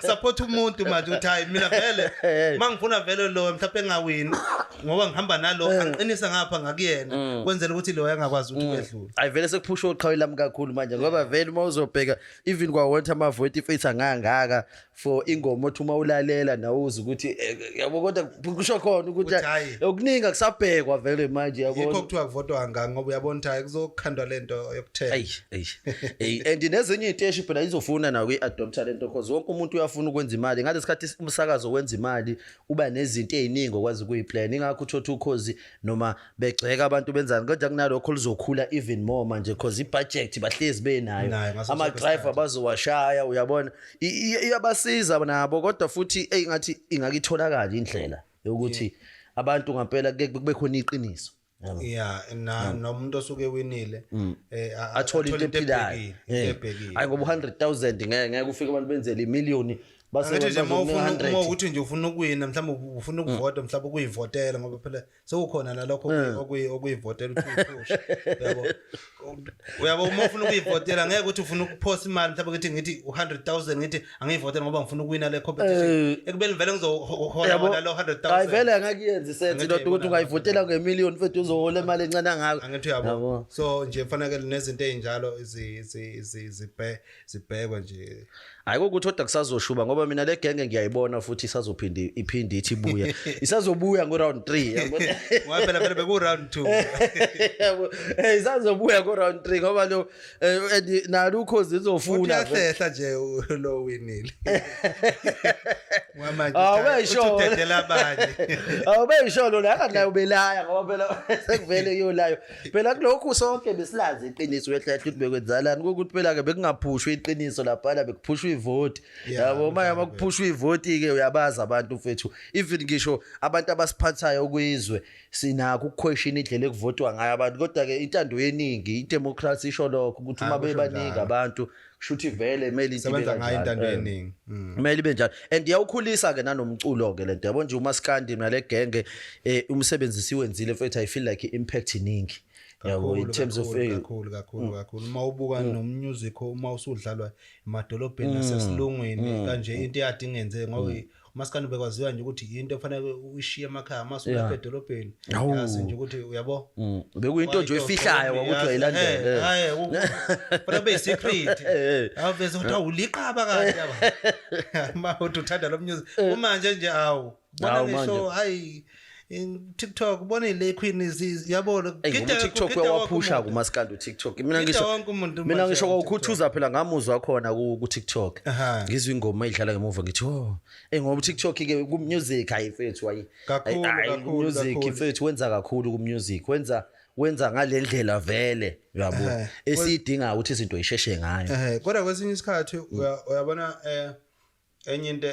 support umuntu manje uthi hayi, mina vele mangifuna vele lo mhlawumbe engawini, ngoba ngihamba nalo, angiqinisa ngapha ngakuyena, kwenzela ukuthi lo angakwazi ukuthi kwedlule. Ayi, vele sekuphusha uqhawe lami kakhulu manje, ngoba vele uma uzobheka even kwa wonke amavoti ifethu angangaka for ingoma othi uma ulalela nawuza ukuthi yabo, kodwa kusho khona ukuthi Ukuthi hhayi. okuningi akusabhekwa vele manje, Yikho yabona. kuthiwa kuvotwa kangaka, ngoba uyabona ukuthi hayi, kuzokhandwa lento yokuthenga. Eyi, eyi, eyi, and nezinye iy'teshi phela izofuna nayo ukuyi-adoptha lento, cause wonke umuntu uyafuna ukwenza imali ngalesi khathi. Umsakazo wenza imali, uba nezinto ey'ningi okwazi ukuyiplan, ingakho uthotha ukhozi noma begxeka abantu benzani, kodwa kunalokho luzokhula even more manje, cause i-budget bahlezi benayo. Nayo ngaso sonke Ama-driver isikhathi. bazowashaya, uyabona. Iyabasiza nabo, kodwa futhi eyi, ngathi ingake itholakala indlela yokuthi Abantu ngampela kube khona iqiniso. Yeah, na nomuntu osuke winile athole into ephilayo. Ebhekile, into ebhekile. Hayi, ngoba u-100,000 ngeke ufike abantu benzele imiliyoni base Angithi nje uma ufuna 100. Uma ukuthi nje ufuna ukuwina, mhlawumbe ufuna ukuvota, mhlawumbe ukuyivotela, ngoba phela sekukhona nalokho okuyivotela ukuthi uyiphushe, yabo, uyabo. Uma ufuna ukuyivotela, ngeke ukuthi ufuna ukuphosa imali, mhlawumbe ngithi u-100,000, ngithi angiyivotele ngoba ngifuna ukuwina le competition, ekubeni vele ngizohola wona lo 100,000. Hayi, vele angeke iyenze i-sense Angithi lento ukuthi uyayibona. Ungayivotela ngemiliyoni, mfethu, uzohola imali encane kangako. Angithi uyabo, so nje kufanele nezinto ey'njalo zibhekwe nje. Hayi, kokuthi kodwa kusazoshuba, ngoba mina le genge ngiyayibona futhi isazophinda iphinde ithi ibuya, isazobuya ngo-round 3, yabona. Ngoba phela vele beku-round 2. Yabo, isazobuya ngo-round 3 ngoba lo and nalo ukhozi Futhi izofuna vele. uyahlehla nje lo winile manje. Ah, wesho. Udedela abanye. Awubeyisho lo la naye ubelaya, ngoba phela sekuvele kuyolayo phela kulokhu. Sonke besilazi iqiniso wehlehla ukuthi bekwenzalani, ukuthi phela ke bekungaphushwa iqiniso laphana, bekuphushwa ivoti. Yabo, manje uma kuphushwa ivoti ke, uyabazi abantu, mfethu, even ngisho abantu abasiphathayo kwizwe sinakho ukuquestion indlela ekuvotwa ngayo abantu, kodwa ke intando yeningi, idemocracy isho lokho ukuthi uma Ah, kusho bebaningi njalo. abantu, kusho ukuthi vele kumele into ibe Sebenza ngayo kanjalo. intando yeningi. Kumele ibe njalo, and iyawukhulisa ke nanomculo ke lento, yabo nje umaskandi nale genge, umsebenzi siwenzile, mfethu. I feel like i-impact iningi, yabo, in Kakhulu, terms of kakhulu, kakhulu, kakhulu, kakhulu. Uma ubuka nomusic uma usudlalwa emadolobheni nasesilungwini kanje, into eyade ingenzeki, ngoba umaskandi bekwaziwa nje ukuthi into efanele uyishiye emakhaya, uma usulapha edolobheni, yazi nje ukuthi uyabo. Bekuyinto nje oyifihlayo kwakuthi uyayilandela. Hayi, fanele be secret, awuveze ukuthi awuliqaba kanti yaba ma uthi uthanda lo music. Uma nje awu bona Hawu, ngisho manje. hayi, in TikTok bona ile queen yabo. Ey, ngoba uTikTok uyawaphusha kumaskandi uTikTok. Mina Gida ngisho wonke umuntu mina manje ngisho ku-TikTok. kwawukhuthuza phela, ngamuzwa khona ku TikTok. Ngizwe ingoma idlala ngemuva, ngithi, "Oh, ngoba uTikTok ke ku music, hayi mfethu, hayi." Kakhulu, Hayi, kakhulu, music kakhulu. mfethu, wenza kakhulu ku music, wenza ngalendlela vele, uyabo, esiyidinga ukuthi izinto isheshe ngayo. Kodwa kwesinye isikhathi uyabona enye into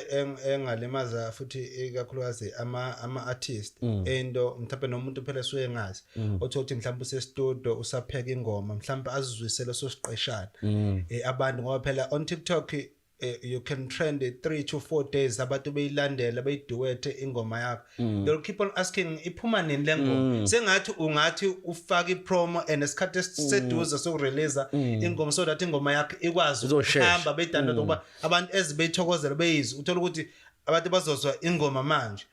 engalimaza futhi, ikakhulukazi ama artist, into mhlawumbe nomuntu phela esuke engazi, othola ukuthi mhlawumbe use-studio usapheka ingoma, mhlawumbe azizwise leso siqeshana abantu, ngoba phela on TikTok you can trend 3 to 4 days, abantu beyilandela, beyiduethe ingoma yakho. They'll keep on asking, "Iphuma nini le ngoma?" Sengathi ungathi ufake ipromo and isikhathi esiseduze sokurelease ingoma, so that ingoma yakho ikwazi Izoshesha. ukuhamba, beyidownload, ngoba abantu ezibeyithokozela beyizwe. Uthola ukuthi abantu bazozwa ingoma manje,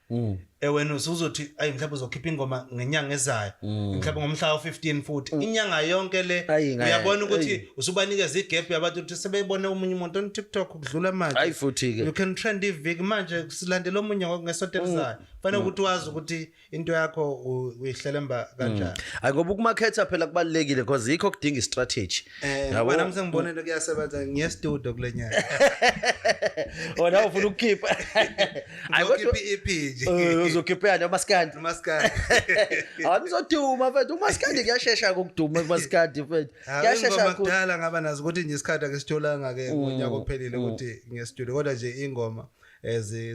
wena usuzothi ayi, mhlawumbe uzokhipha ingoma ngenyanga ezayo, mhlawumbe ngomhla wa-15, futhi inyanga yonke le Ayi, uyabona ukuthi ayi. usubanikeza igap yabantu ukuthi sebeyibone omunye umuntu on TikTok kudlula manje. Ayi, futhi-ke. You can trend iviki manje, silandela omunye ngesonto elizayo. Fanele ukuthi wazi ukuthi into yakho uyihlelemba kanjani. Hayi, ngoba ukumakhetha phela kubalulekile, because yikho kudinga istrategy. Ngoba nami sengibonile kuyasebenza, ngiye studio kule nyanga. Wona ufuna ukukhipha, hayi kodwa. Ngizokhipha i-EP nje. Uzokhipha yani umaskandi? Umaskandi. Hayi, nizoduma mfethu, umaskandi kuyashesha ukuduma umaskandi, mfethu, kuyashesha Ingoma kakhulu. kudala ngaba nazo, ukuthi nje isikhathi ake sitholanga ke ngonyaka ophelile ukuthi ngiye studio, kodwa nje ingoma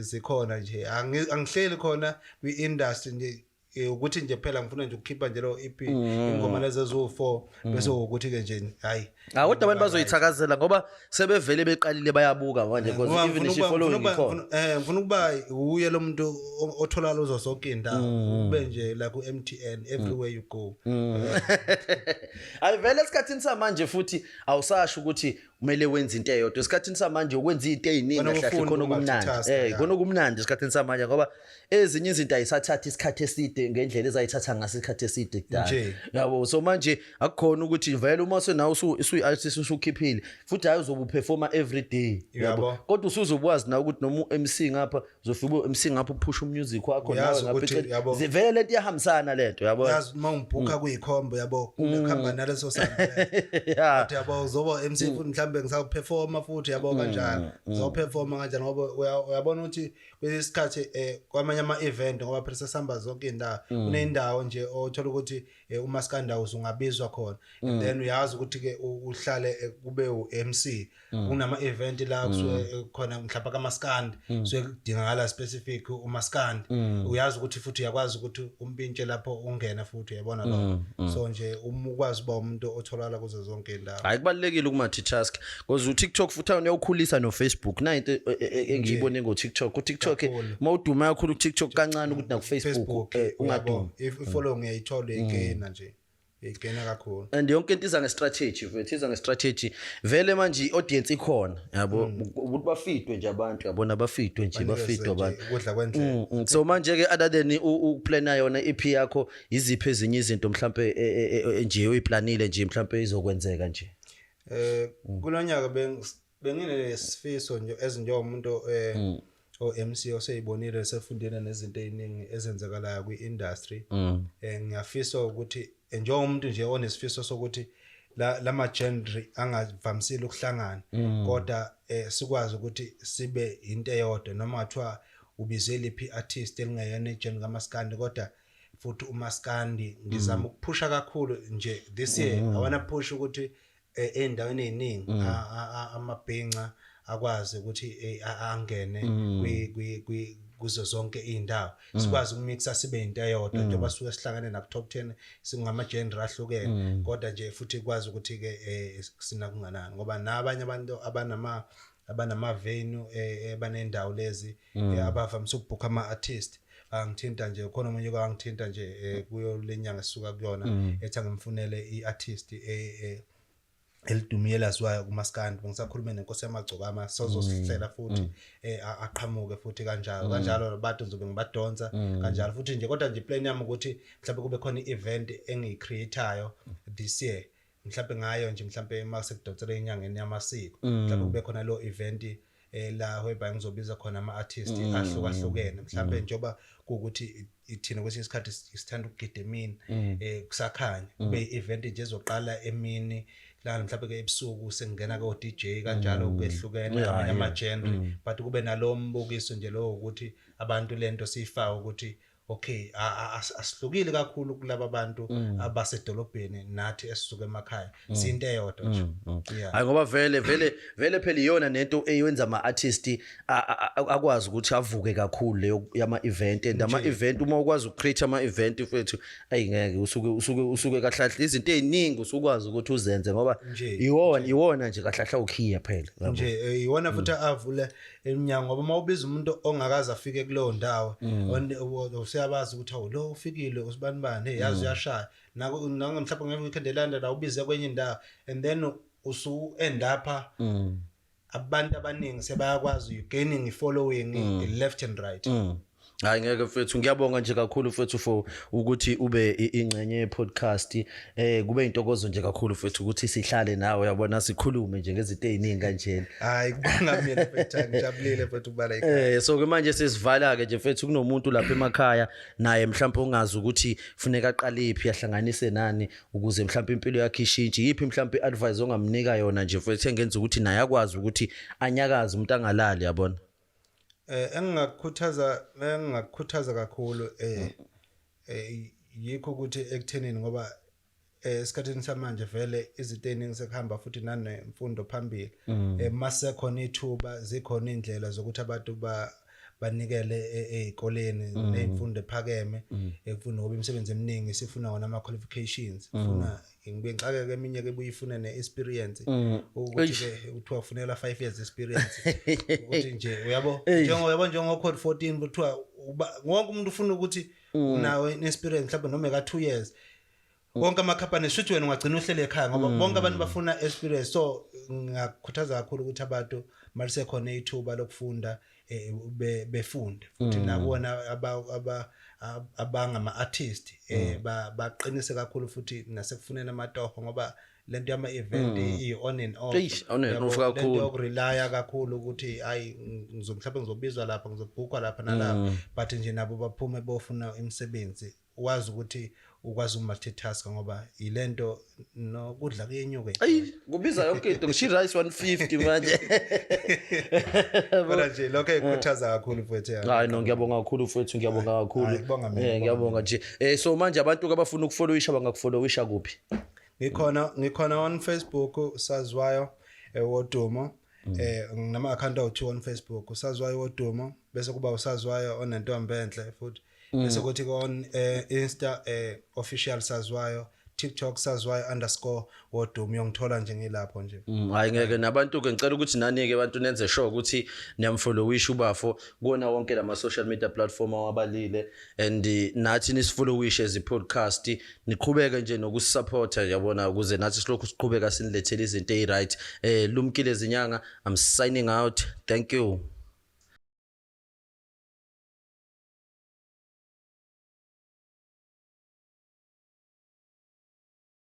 zikhona nje. Angihleli khona kwi-industry nje, ukuthi nje phela ngifuna nje ukukhipha nje lo EP, ingoma lezi eziwu-4, bese ukuthi ke nje hayi. Ah, kodwa abantu bazoyithakazela ngoba sebevele beqalile bayabuka manje, because Ngoba even ngifuna ngisho i-following ikhona. ngifuna ukuba uye lo muntu otholakala uzo zonke indawo, ube nje like u-MTN everywhere you go. Hayi vele, esikhathini samanje futhi awusasho ukuthi kumele wenze into eyodwa. Esikhathini samanje ukwenza into eziningi Kufanele kahle kahle ufunde khona okumnandi. ukumultitask, Khona okumnandi esikhathini samanje, ngoba ezinye izinto ayisathatha isikhathi eside ngendlela ezayithatha ngaso isikhathi eside kudala. Nje. Yabo, so manje akukhona ukuthi vele uma senawe usuyi-artist usukhiphile futhi, hayi, uzobe uperforma every day, yabo, kodwa usuzokwazi nawe ukuthi noma u-MC ngapha, uzofika u-MC ngapha, uphusha umusic wakho nawe Uyazi ngapha ukuthi, yabo. Vele lento iyahambisana lento, yabo. Yazi uma ngibhukha kuyikhombo, yabo, kuhamba naleso samba. Kodwa yabo, uzoba MC futhi mhlawumbe. Mhlambe ngisawuperforma futhi, yabo, kanjalo ngizoperforma kanjalo, ngoba uyabona ukuthi kwesinye isikhathi kwamanye ama-event, ngoba phela sesihamba zonke iy'ndawo, kuney'ndawo nje othola ukuthi umaskanda ungabizwa khona and then uyazi ukuthi-ke uhlale kube u-MC. Kunama-event la kusuke khona mhlawumbe kamaskandi, kusuke kudingakala specific umaskandi, uyazi ukuthi futhi uyakwazi ukuthi umpintshe lapho ungena futhi, uyabona lokho. So nje uma ukwazi uba umuntu otholakala kuzo zonke iy'ndawo. Hayi, kubalulekile uku-multitask because uTikTok futhi uyawukhulisa noFacebook. Na into engiyibone ngoTikTok, uTikTok Kakhulu. uma uduma kakhulu kuTikTok, kancane ukuthi nakuFacebook Facebook ungadumi. Uyabo, if i-following uyayithola, uyayigena nje, uyayigena kakhulu. And yonke into iza ngestrategy, mfethu, iza ngestrategy vele. Manje i-audience ikhona, yabo, ukuthi bafidwe nje abantu, yabona, bafidwe nje, Banikeze bafidwe nje abantu. Ukudla kwendlela. So manje ke, other than ukuplana yona EP yakho, iziphi ezinye izinto mhlambe nje oyiplanile nje mhlambe izokwenzeka nje? Kulonyaka benginesifiso nje ezinjengomuntu o MC oseyibonile, sefundile nezinto eziningi ezenzekalayo kwi-industry. Ngiyafisa ukuthi njengomuntu nje onesifiso sokuthi la lama genre angavamisile ukuhlangana, kodwa sikwazi ukuthi sibe into eyodwa, noma ngathiwa ubize liphi artist elingeyona igenre kaMaskandi, kodwa futhi uMaskandi ngizama ukuphusha kakhulu nje this year. I wanna push ukuthi ey'ndaweni ey'ningi amabhinca akwazi ukuthi angene kuzo zonke iy'ndawo, sikwazi ukumixa sibe into eyodwa, njengoba sisuke sihlangane naku-top 10 singama-genre ahlukene, kodwa nje futhi kwazi ukuthi-ke sinakunganani, ngoba nabanye abantu abanama-venue, banendawo lezi abavamise ukubhukha ama-artist, angithinta nje. Khona omunye kwangithinta nje kuyo lenyanga esisuka kuyona, ethi angimfunele i-artist elidumile laziwayo kumaskandi. Bengisakhulume nenkosi yamagcokama, sozosihlela futhi aqhamuke futhi kanjalo kanjalo, abantu ngizobe ngibadonsa kanjalo futhi nje. Kodwa nje plan yami ukuthi mhlawumbe kube khona i-event engiyicreate-ayo this year, mhlawumbe ngayo nje, mhlawumbe uma sekudonsela enyangeni yamasiko, mhlawumbe kube khona lo event la whereby ngizobiza khona ama-artist ahlukahlukene, mhlawumbe njengoba kuwukuthi thina kwesinye isikhathi sithanda ukugida emini kusakhanya, kube i-event nje ezoqala emini la, mhlawumbe ke ebusuku sengena ko DJ kanjalo, kwehlukene amanye ama-genre, but kube nalowo mbukiso nje lo ukuthi abantu lento siyifake ukuthi okay, asihlukile kakhulu kulaba bantu abasedolobheni nathi esisuka emakhaya, sinto eyodwa nje, yeah. Hayi, ngoba vele vele vele phela iyona nento eyenza ama-artist akwazi ukuthi avuke kakhulu, leyo yama-event. And ama-event, uma ukwazi ukucreate ama-event, mfethu, ayi ngeke, usuke kahle kahle izinto ey'ningi usukwazi ukuthi uzenze, ngoba iwona nje kahle kahle ukhiya phela, yabo. Nje iwona futhi avule eminyango, ngoba uma ubiza umuntu ongakaze afike kuleyo ndawo, useyabazi ukuthi awu, lo ufikile usibani bani, hey, yazi uyashaya nako nanga, mhlawumbe nge-weekend elandela ubize kwenye indawo and then usu end up abantu abaningi sebayakwazi, you gaining i-following left and right. Hayi ngeke mfethu, ngiyabonga nje kakhulu mfethu for ukuthi ube ingxenye ye-podcast. Kube intokozo nje kakhulu mfethu ukuthi sihlale nawe, uyabona, sikhulume nje ngezinto eziningi kanjena. Hayi, kubonga mina mfethu, ngijabulile mfethu ukuba la ekhaya. So ke manje sesivala ke nje mfethu, kunomuntu lapha emakhaya naye mhlawumbe ongazi ukuthi funeka aqale iphi, ahlanganise nani ukuze mhlawumbe impilo yakhe ishintshe. Yiphi mhlawumbe iadvice ongamnika yona nje mfethu engenza ukuthi naye akwazi ukuthi anyakaze, umuntu angalali, yabona? Engingakukhuthaza kakhulu yikho ukuthi ekuthenini, ngoba esikhathini samanje vele izinto eziningi sekuhamba futhi nanemfundo phambili, mase khona ithuba, zikhona indlela zokuthi abantu banikele ey'koleni ney'mfundo ephakeme ekufunda, ngoba imisebenzi eminingi sifuna wona ama-qualifications, funa ngibuye ngixakeke, eminye ke buye ifune ne-experience, ukuthi ke kuthiwa ufunela 5 years experience, ukuthi nje uyabo, njengo uyabo njengo code 14 kuthiwa wonke umuntu ufuna ukuthi unawo i-experience mhlawumbe noma eka 2 years. Wonke amakhampani, shuthi wena ungagcina uhlele ekhaya ngoba bonke abantu bafuna experience. So ngingakhuthaza kakhulu ukuthi abantu malisekhona ithuba lokufunda befunde futhi, nakubona abangama artist baqinise kakhulu futhi nasekufuneni amatoho, ngoba lento yama event i on and off. Eish, on and Yabo, off lento kakhulu. yokurelya kakhulu ukuthi ayi, mhlawumbe ngizobizwa lapha, ngizobhukwa lapha nalapha, but nje nabo baphume bofuna imisebenzi, wazi ukuthi Ukwazi ukumultitask ngoba ilento nokudla kuyenyuka. Ayi, kubiza yonke into, ngisho rice 150 manje. Kodwa nje lokho ekukhuthaza kakhulu, mfowethu, ya. Hayi no, ngiyabonga kakhulu, mfowethu, ngiyabonga kakhulu. Hayi, kubonga mina. Ngiyabonga nje. So manje abantu abafuna ukufollowisha bangakufollowisha kuphi? Ngikhona on Facebook, Saziwayo Wodumo. Nginama account awu2 on Facebook, uSaziwayo Wodumo, bese kuba uSaziwayo onentombi enhle futhi, bese kuthi on Insta, official Saziwayo, TikTok Saziwayo_Wodumo. Uyongithola nje ngilapho nje. Hayi ngeke, nabantu ke ngicela ukuthi nani ke abantu nenze sure ukuthi niyamfollowisha ubafo kuwona wonke lama social media platform awabalile, and nathi nisifollowishe as i podcast, niqhubeke nje nokusupporta, yabona, ukuze nathi silokhu siqhubeka sinilethele izinto eziright. Lumkile Zinyanga, I'm signing out. Thank you.